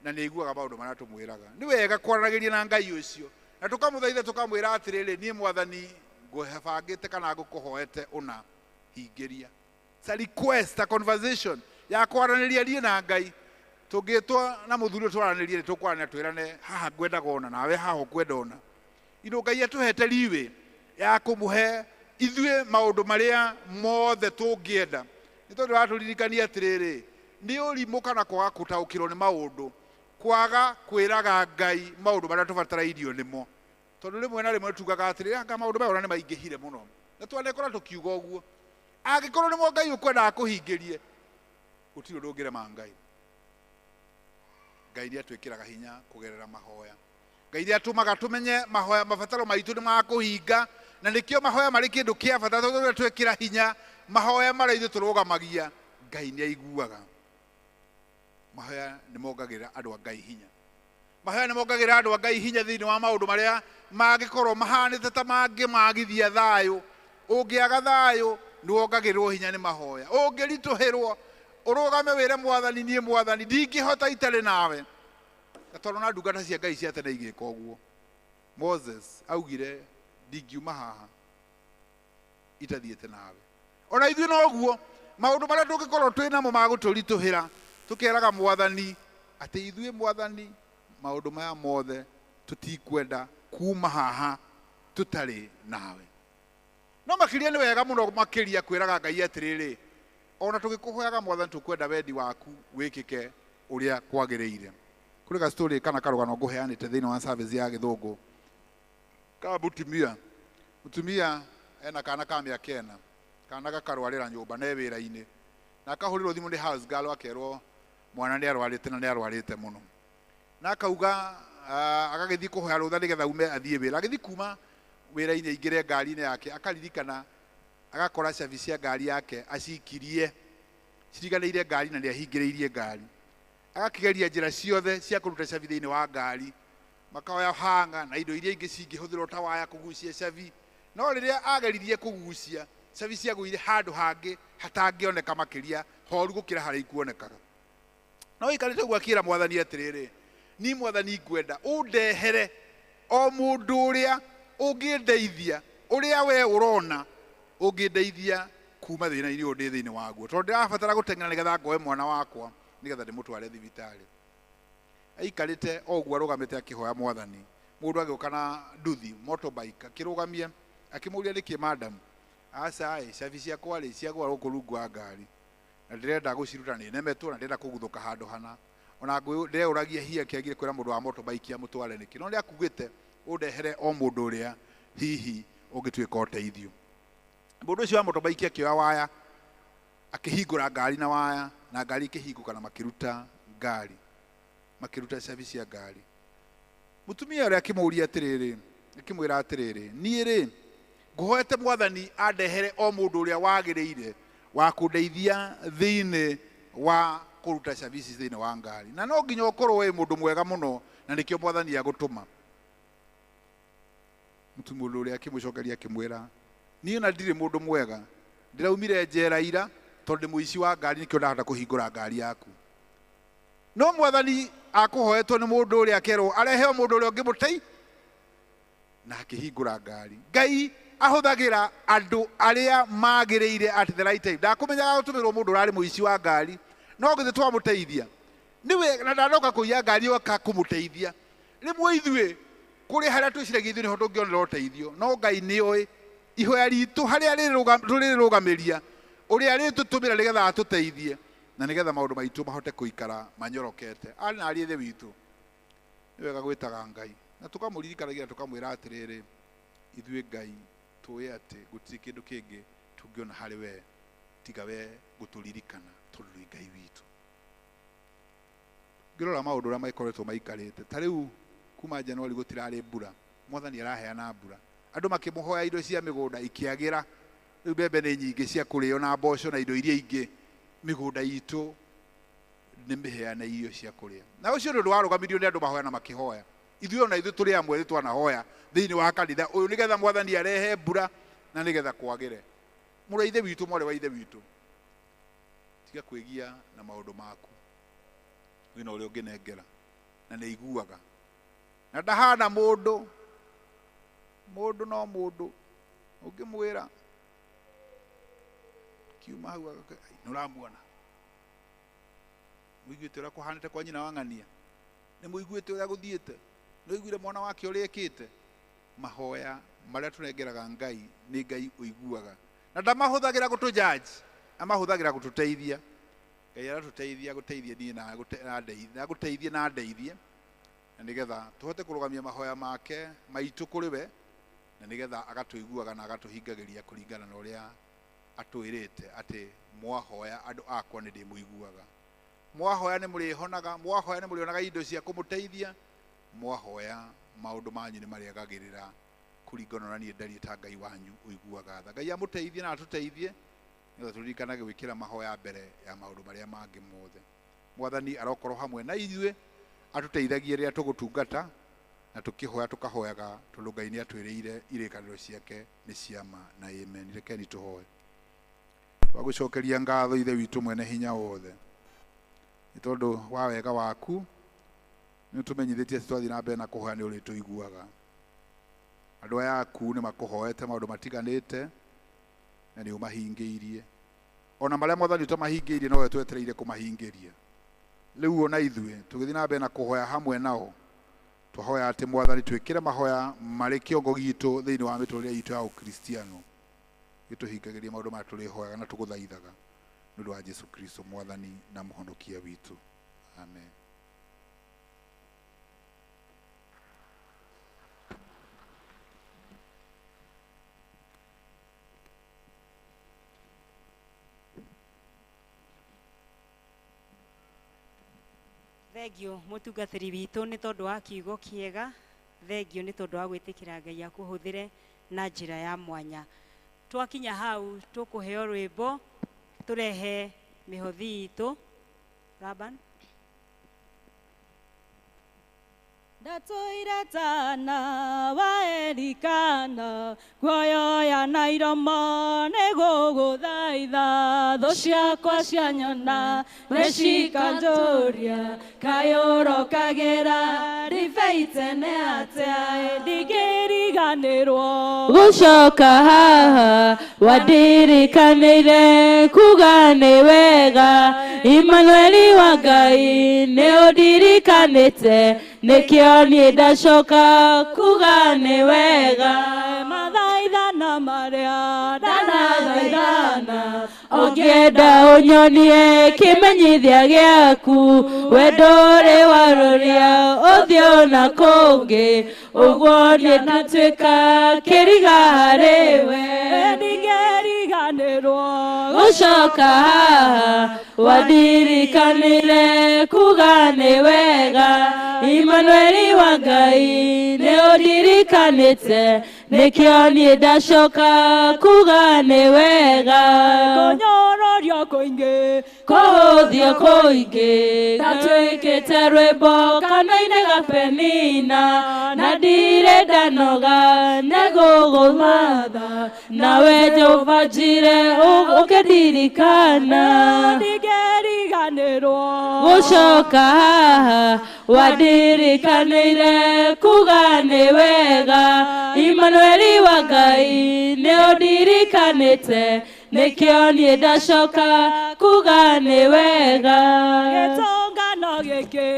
na nĩ aiguaga maũndũ marĩa tũmwĩraga. Nĩ wega kwaranagĩria na Ngai ũcio na tũkamũthaitha tũkamwĩra atĩrĩrĩ, niĩ mwathani ngũbangĩte kana ngũkũhoete ũna, hingĩria. It's a request, a conversation ya kwaranĩria niĩ na Ngai. Tũngĩtwo na mũthuri ũyũ twaranĩrie nĩ tũkwaranĩria twĩrane haha ngwendaga ũna nawe haha ũkwenda ũna. Ino Ngai atũhete liwe ya kũmũhe ithuĩ maũndũ marĩa mothe tũngĩenda. Nĩ tondũ aratũririkania atĩrĩrĩ, nĩ ũrimũ kana kwaga gũtaũkĩrwo nĩ maũndũ, kwaga kwĩraga Ngai maũndũ marĩa tũbatarairio nĩmo. Tondũ rĩmwe na rĩmwe tugaga atĩrĩrĩ, anga maũndũ maya ona nĩ maingĩhire mũno. Na twanekora tũkiuga ũguo. Angĩkorwo nĩmo Ngai ũkwendaga kũhingĩrie, gũtirĩ ũndũ ũngĩrema Ngai. Ngai nĩ atwĩkĩraga hinya kũgerera mahoya. Ngai nĩ atũmaga tũmenye mahoya mabataro maitũ nĩ makũhinga, na nĩkĩo mahoya marĩ kĩndũ kĩa bata tondũ rĩrĩa twekĩra hinya mahoya marĩa ithuĩ tũrũgamagia, Ngai nĩ aiguaga. Mahoya nĩ mongagĩrĩra andũ a Ngai hinya. Mahoya nĩ mongagĩrĩra andũ a Ngai hinya thĩinĩ wa maũndũ marĩa mangĩkorwo mahanĩte ta mangĩmagithia thayũ. Ũngĩaga thayũ nĩ wongagĩrĩrwo hinya nĩ mahoya. Ũngĩritũhĩrwo ũrũgame wĩre mwathani, niĩ mwathani ndingĩhota itarĩ nawe. Na tondũ na ndungata cia Ngai cia tene igĩka ũguo. Moses augire ndingiuma haha itathiĩte nawe. Ona ithuĩ noguo maũndũ marĩa tũngĩkorwo twĩ namo ma gũtũritũhĩra tũkeraga mwathani atĩ ithuĩ mwathani maũndũ maya mothe tũtikwenda kuma haha tũtarĩ nawe. No makĩria nĩ wega mũno makĩria kwĩraga Ngai atĩrĩrĩ, ona tũgĩkũhoyaga mwathani tũkwenda wendi waku wĩkĩke ũrĩa kwagĩrĩire. Kũrĩ ga story kana karũgano ngũheanĩte thĩinĩ wa service ya gĩthũngũ ka mũtumia. Mũtumia ena kana ka mĩaka ĩna, kana gakarwarĩra nyũmba na e wĩra-inĩ, na akahũrĩrwo thimũ nĩ house girl akerwo mwana nĩ arwarĩte na nĩ arwarĩte mũno, na akauga agagĩthiĩ kũhoya rũtha nĩgetha aume athiĩ wĩra. Agĩthiĩ kuma wĩra-inĩ aingĩre ngari-inĩ yake, akaririkana agakora cabi cia ngari yake acikirie ciriganĩire ngari na nĩ ahingĩrĩirie ngari. Agakĩgeria njĩra ciothe cia kũruta cabi thĩinĩ wa ngari, makoya hanga na indo iria ingĩ cingĩhũthĩrwo ta waya kũgucia cabi, no rĩrĩa ageririe kũgucia cabi ciagũire handũ hangĩ hatangĩoneka makĩria horu gũkĩra harĩa ikuonekaga. No aikarĩte ũguo akĩra mwathani atĩrĩrĩ, niĩ mwathani ngwenda ũndehere o mũndũ ũrĩa ũngĩndeithia, ũrĩa we ũrona ũngĩndeithia kuma thĩna-inĩ ũyũ ndĩ thĩinĩ waguo, tondũ ndĩrabatara gũteng'era nĩgetha ngoe mwana wakwa nĩgetha ndĩmũtware thibitarĩ. Aikarĩte o ũguo arũgamĩte akĩhoya mwathani, mũndũ agĩũka na nduthi motorbike akĩrũgamia akĩmũria nĩkĩ madam, aca ĩ cabi ciakwa rĩ ciagũa gũkũ rungu wa ngari na ndĩrenda gũciruta nĩ nemetwo na ndĩrenda kũguthũka handũ hana, ona ndĩreũragia hihi akĩagire kwĩra mũndũ wa motorbike amũtware nĩkĩ, no nĩ akugĩte ũndehere o mũndũ ũrĩa hihi ũngĩtuĩka ũteithio. Mũndũ ũcio wa motorbike akĩoya waya akĩhingũra ngari na waya, na ngari ĩkĩhingũka na makĩruta ngari, makĩruta cabi cia ngari. Mũtumia ũrĩa akĩmũũria atĩrĩrĩ, akĩmwĩra atĩrĩrĩ, niĩ rĩ ngũhoete mwathani andehere o mũndũ ũrĩa wagĩrĩire wa kũndeithia thĩinĩ wa kũruta cabi ici thĩinĩ wa ngari, na no nginya ũkorwo wĩ mũndũ mwega mũno na nĩkĩo mwathani agũtũma. Mũtumia ũrĩa akĩmũcokeria akĩmwĩra, niĩ ona ndirĩ mũndũ mwega, ndĩraumire njera ira tondũ ndĩ mũici wa ngari nĩkĩo ndahota kũhingũra ngari yaku. No mwathani akũhoetwo nĩ mũndũ ũrĩa akerwo arehe o mũndũ ũrĩa ũngĩmũtei, na akĩhingũra ngari. Ngai ahũthagĩra andũ arĩa magĩrĩire at the right time. Ndakũmenyaga gũtũmĩrwo mũndũ ũrarĩ mũici wa ngari, no githĩ twamũteithia nĩwe, na ndanoka kũiya ngari oka kũmũteithia. Rĩmwe ithuĩ kũrĩ harĩa twĩciragia ithuĩ nĩho tũngĩonera ũteithio, no Ngai nĩoĩ ihoya ritũ harĩa tũrĩrũgamĩria, ũrĩa rĩtũtũmĩra nĩgetha atũteithie na nĩgetha maũndũ maitũ mahote kũikara manyorokete. Arĩ na ariĩ ithe witũ, Nĩ wega gwĩtaga Ngai na tũkamũririkanagia na tũkamwĩra atĩrĩrĩ, ithuĩ Ngai tũĩ atĩ gũtirĩ kĩndũ kĩngĩ tũngĩona harĩ we tiga we gũtũririkana tondũ nĩ Ngai witũ. Ngĩrora maũndũ ũrĩa makoretwo maikarĩte ta rĩu kuma Januari gũtirarĩ mbura, Mwathani araheana mbura, andũ makĩmũhoya indo cia mĩgũnda ikĩagĩra, rĩu mbembe nĩ nyingĩ cia kũrĩo na mboco na indo iria ingĩ, mĩgũnda itũ nĩ mĩheane irio cia kũrĩa. Na ũcio nĩ ũndũ warũgamirio nĩ andũ mahoya na makĩhoya. Ithuĩ ona ithuĩ tũrĩ amwe nĩ twanahoya thĩinĩ wa kanitha ũyũ nĩgetha Mwathani arehe mbura na nĩgetha kwagĩre. Mũrũ wa ithe witũ, mwarĩ wa ithe witũ, tiga kwĩgia na maũndũ maku, wĩna ũrĩa ũngĩnengera na nĩ aiguaga na ndahana mũndũ, mũndũ no mũndũ ũngĩmwĩra kiuma hau nĩ ũramuona, mũiguĩte ũrĩa kũhanĩte kwa nyina wa ng'ania, nĩ mũiguĩte ũrĩa gũthiĩte, nĩ ũiguire mwana wake ũrĩa ekĩte. Mahoya marĩa tũnengeraga Ngai nĩ Ngai ũiguaga na ndamahũthagĩra gũtũjudge, amahũthagĩra gũtũteithia. Ngai aratũteithia gũteithia niĩ na gũteithie na ndeithie, na nĩgetha tũhote kũrũgamia mahoya make maitũ kũrĩ we, na nĩgetha agatũiguaga na agatũhingagĩria kũringana na ũrĩa atwĩrĩte atĩ mwahoya andũ akwa nĩ ndĩmũiguaga, mwahoya nĩ mũrĩhonaga, mwahoya nĩ mũrĩonaga indo cia kũmũteithia, mwahoya maũndũ manyu nĩ marĩagagĩrĩra kũringana na niĩ ndariĩ ta Ngai wanyu ũiguaga tha. Ngai amũteithie na atũteithie nĩgetha tũririkanage gwĩkĩra mahoya mbere ya maũndũ marĩa mangĩ mothe. Mwathani arokorwo hamwe na ithuĩ, atũteithagie rĩrĩa tũgũtungata na tũkĩhoya tũkahoyaga, tondũ Ngai nĩ atwĩrĩire irĩkanĩro ciake nĩ ciama na amen. Rekeni tũhoe. Twagũcokeria ngatho Ithe witũ mwene hinya wothe nĩ tondũ wa wega waku, nĩ ũtũmenyithĩtie atĩ twathiĩ na mbere na kũhoya nĩ ũrĩtũiguaga. Andũ aya aku nĩ makũhoete maũndũ matiganĩte na nĩ ũmahingĩirie, ona marĩa Mwathani ũtamahingĩirie nowe twetereire kũmahingĩria. Rĩu ona ithuĩ tũgĩthiĩ na mbere na kũhoya hamwe nao, twahoya atĩ Mwathani twĩkĩre mahoya marĩ kĩongo gitũ thĩinĩ wa mĩtũrĩre itũ ya ũkristiano, gĩtũhingagĩrie maũndũ marĩa tũrĩhoyaga na tũgũthaithaga nĩ ũndũ wa Jesu Kristo Mwathani na Mũhonokia witũ. Amen. Thengio mũtungatĩri witũ nĩ tondũ wa kiugo kĩega, thengio nĩ tondũ wa gwĩtĩkĩra Ngai akũhũthĩre na njĩra ya mwanya. Twakinya hau tũkũheo rwĩmbo tũrehe mĩhothi itũ. Laban. Ndatũire tana wa Elikana, guoyoya na iromo nĩ gũgũthaitha, thũ ciakwa cianyona nĩcikanjũria, kaĩ ũrokagĩra ndibei tene atĩa, ndingĩriganĩrwo gũcoka haha wandirikanĩire kuga nĩ wega, Imanueli wa Ngai nĩ ũndirikanĩte, nĩkĩo niĩ ndacoka kuga nĩ wega. Mathaithana marĩa ndanathaithana, ũngĩenda ũnyonie kĩmenyithia gĩaku, wendo ũrĩ warũria ũthiũ na kũngĩ, ũguo niĩ ndatuĩka kĩriga harĩ we. Ndingĩriganĩrwo gũcoka haha wandirikanĩre kuga nĩ wega, Imanueli wa Ngai nĩ ũndirikanĩte, nĩkĩo niĩ ndacoka kuga nĩ wega. Kũnyũrũrio kũingĩ kũhũthio kũingĩ gatuĩkĩte rwĩmbo kanua-inĩ ga Penina, na ndirĩ ndanoga nĩ gũgũmatha, nawe Jehova Njire ũkĩndirikana. Ndingĩriganĩrwo gũcoka haha wandirikanĩire kuga nĩ wega, Imanueli wa Ngai nĩ ũndirikanĩte, nĩkĩo niĩ ndacoka kuga nĩ wega. Gĩtũngano gĩkĩ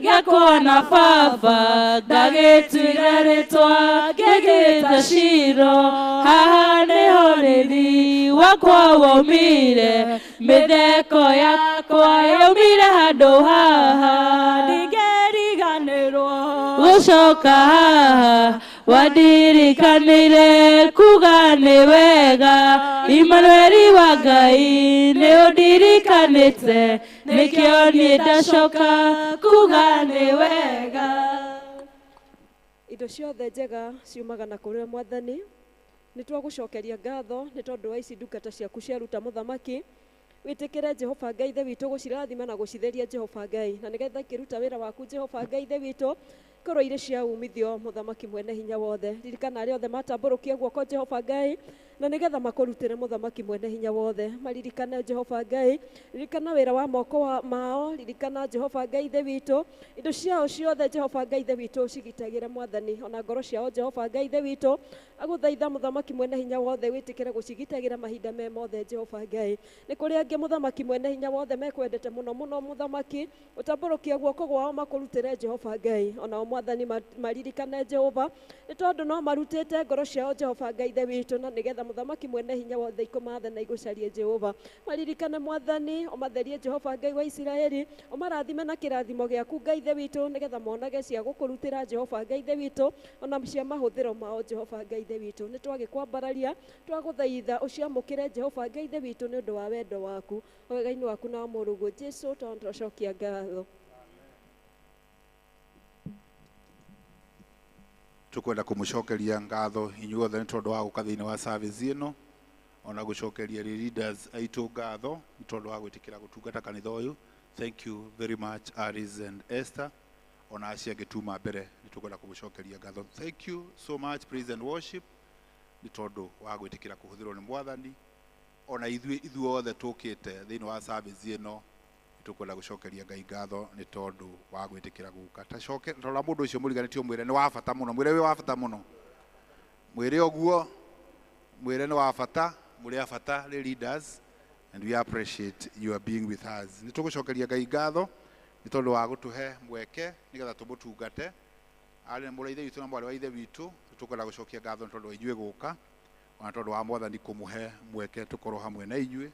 gĩakwa na baba ndagĩtuire rĩtwa ngĩgĩta Shiro, haha nĩho rĩri wakwa waumire, mĩtheko yakwa yaumire handũ haha. Ndingĩriganĩrwo gũcoka haha wandirikanĩire kuga nĩ wega Imanueli wa Ngai nĩ ũndirikanĩte nĩkĩo niĩ ndacoka kuga nĩ wega. Indo ciothe njega ciumaga na kũrĩ Mwathani. Nĩ twagũcokeria ngatho nĩ tondũ wa ici ndungata ciaku ciaruta mũthamaki. Wĩtĩkĩre Jehova Ngai Ithe witũ gũcirathima na gũcitheria Jehova Ngai, na nĩgetha ikĩruta wĩra waku Jehova Ngai Ithe witũ ikorwo irĩ cia umithio mũthamaki mwene hinya wothe. Ririkana arĩa othe matambũrũkia guoko Jehova Ngai, na nĩgetha makũrutĩre mũthamaki mwene hinya wothe. Maririkane Jehova Ngai, ririkana wĩra wa moko mao, ririkana Jehova Ngai Ithe witũ, indo ciao ciothe Jehova Ngai Ithe witũ cigitagĩre Mwathani, ona ngoro ciao Jehova Ngai Ithe witũ agũthaitha mũthamaki mwene hinya wothe wĩtĩkĩre gũcigitagĩra mahinda me mothe Jehova Ngai. Nĩ kũrĩ angĩ mũthamaki mwene hinya wothe mekwendete mũno mũno mũthamaki, ũtambũrũkia guoko gwao makũrutĩre Jehova Ngai, ona Mwathani maririkane Jehova nĩ tondũ no marutĩte ngoro ciao Jehova Ngai Ithe witũ, na nĩgetha mũthamaki mwene hinya wothe ikũmathe na igũcarie Jehova. Maririkane Mwathani, ũmatherie Jehova Ngai wa Isiraeli, ũmarathime na kĩrathimo gĩaku Ngai Ithe witũ, nĩgetha monage cia gũkũrutĩra Jehova Ngai Ithe witũ, ona cia mahũthĩro mao Jehova Ngai Ithe witũ. Nĩ twagĩkwambararia twagũthaitha ũciamũkĩre Jehova Ngai Ithe witũ nĩ ũndũ wa wendo waku, wega-inĩ waku na wa mũrũguo Jesũ, tondũ twacokia ngatho. Tukwenda kumucokeria ngatho inyuothe nĩ tondũ wa gũka thĩinĩ wa service ĩno, ona gũcokeria leaders aitũ ngatho nĩ tondũ wa gwĩtĩkĩra gũtungata kanitha ũyũ. Thank you very much Aris and Esther, ona acio angĩ tuma mbere nĩ tũkwenda kũmũcokeria ngatho. Thank you so much praise and worship nĩ tondũ wa gwĩtĩkĩra kũhũthĩrwo nĩ Mwathani, ona ithuĩ ithuothe tũkĩte thĩinĩ wa service ĩno tukwenda gucokeria Ngai ngatho nĩ tondũ wa gwĩtĩkĩra gũka. Tacoke rora mũndũ ũcio mũriganĩtie mwĩre nĩ wa bata mũno, mwĩre wĩ wa bata mũno, mwĩre ũguo, mwĩre nĩ wa bata, mũrĩ a bata rĩ leaders, and we appreciate your being with us. Nĩ tũgũcokeria Ngai ngatho nĩ tondũ wa gũtũhe mweke nĩgetha tũmũtungate. Arĩ mũrũ wa ithe witũ na mwarĩ wa ithe witũ, tũkwenda gũcokia ngatho nĩ tondũ wa inyuĩ gũka, ona tondũ wa Mwathani kũmũhe mweke tũkorwo hamwe na inyuĩ.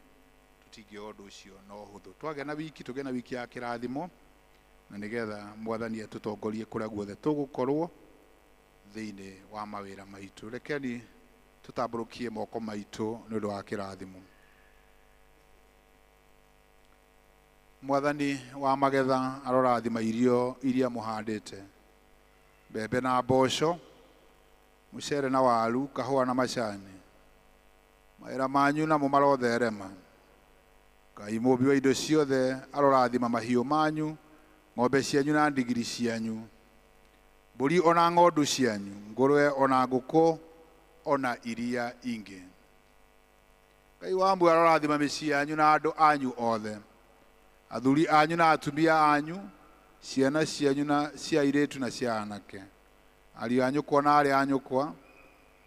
Tũtingĩoya ũndũ ũcio no ũhũthũ. Twagĩa na wiki, tũgĩe na wiki ya kĩrathimo, na nĩgetha Mwathani atũtongorie kũrĩa guothe tũgũkorwo thĩinĩ wa mawĩra maitũ. Rekeni tũtambũrũkie moko maitũ nĩ ũndũ wa kĩrathimo. Mwathani wa magetha arorathima irio iria mũhandĩte, mbembe na mboco, mũcere na waru, kahũa na macani. Mawĩra manyu namo marotherema. Ngai mũmbi wa indo ciothe arorathima mahiũ manyu, ng'ombe cianyu na ndigiri cianyu, mbũri ona ng'ondu cianyu, ngũrwe ona ngũkũ ona iria ingĩ. Ngai wa muoyo arorathima mĩciĩ yanyu na andũ anyu othe, athuri anyu na atumia anyu, ciana cianyu na cia airĩtu na cia anake, ariũ a nyũkwa na arĩ a nyũkwa,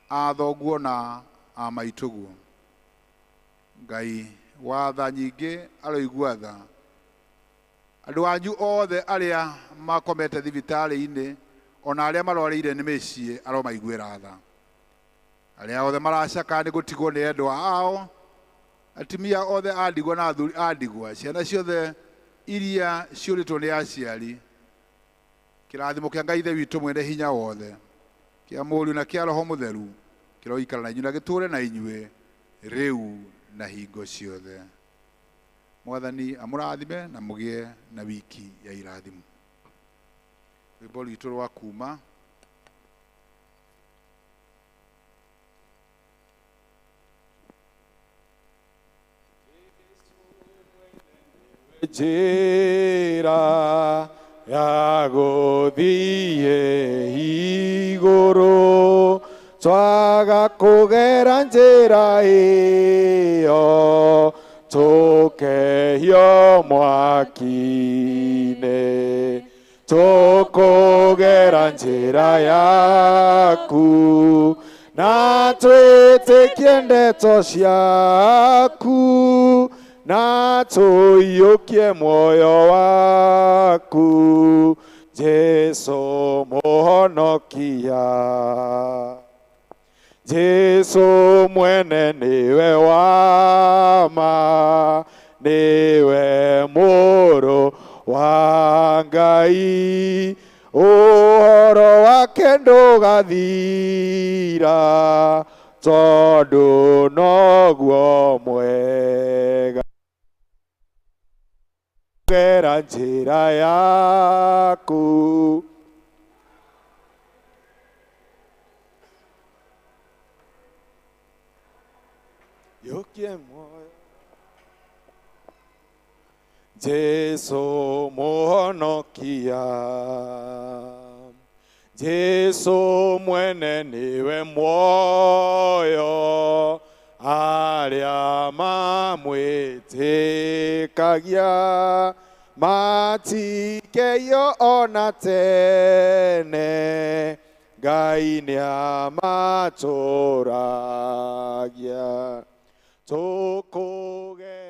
a thoguo na a maitũguo. Ngai wa tha nyingĩ aroigua tha andũ anyu othe arĩa makomete thibitarĩ-inĩ, ona arĩa marwarĩire nĩ mĩciĩ aromaiguĩra tha. Arĩa othe maracaka nĩ gũtigwo nĩ endwa ao, atumia othe a ndigwa na athuri a ndigwa, ciana ciothe iria ciũrĩtwo nĩ aciari. Kĩrathimo kĩa Ngai Ithe witũ mwene hinya wothe, kĩa Mũriũ na kĩa Roho Mũtheru, kĩroikara na inyuĩ na gĩtũũre na inyuĩ rĩu na hingo ciothe. Mwathani amũrathime na mũgĩe na wiki ya irathimo. Rwĩmbo rwitũ rwa kuma njĩra ya gũthiĩ igũrũ, twaga kũgera njĩra ĩyo tũkehio mwaki-inĩ. Tũkũgera njĩra yaku na twĩtĩkie ndeto ciaku, na tũiyũkie muoyo waku Jesũ mũhonokia. Jesũ mwene nĩwe wa ma, nĩwe mũrũ wa Ngai, ũhoro Ũhoro wake ndũgathira tondũ noguo mwega. Gera njĩra yaku yũkie muoyo. Jesu mũhonokia, Jesu mwene niwe muoyo, arĩa mamwĩtĩkagia matikeio ona tene, Ngai nĩamatũragia. Tũkũgera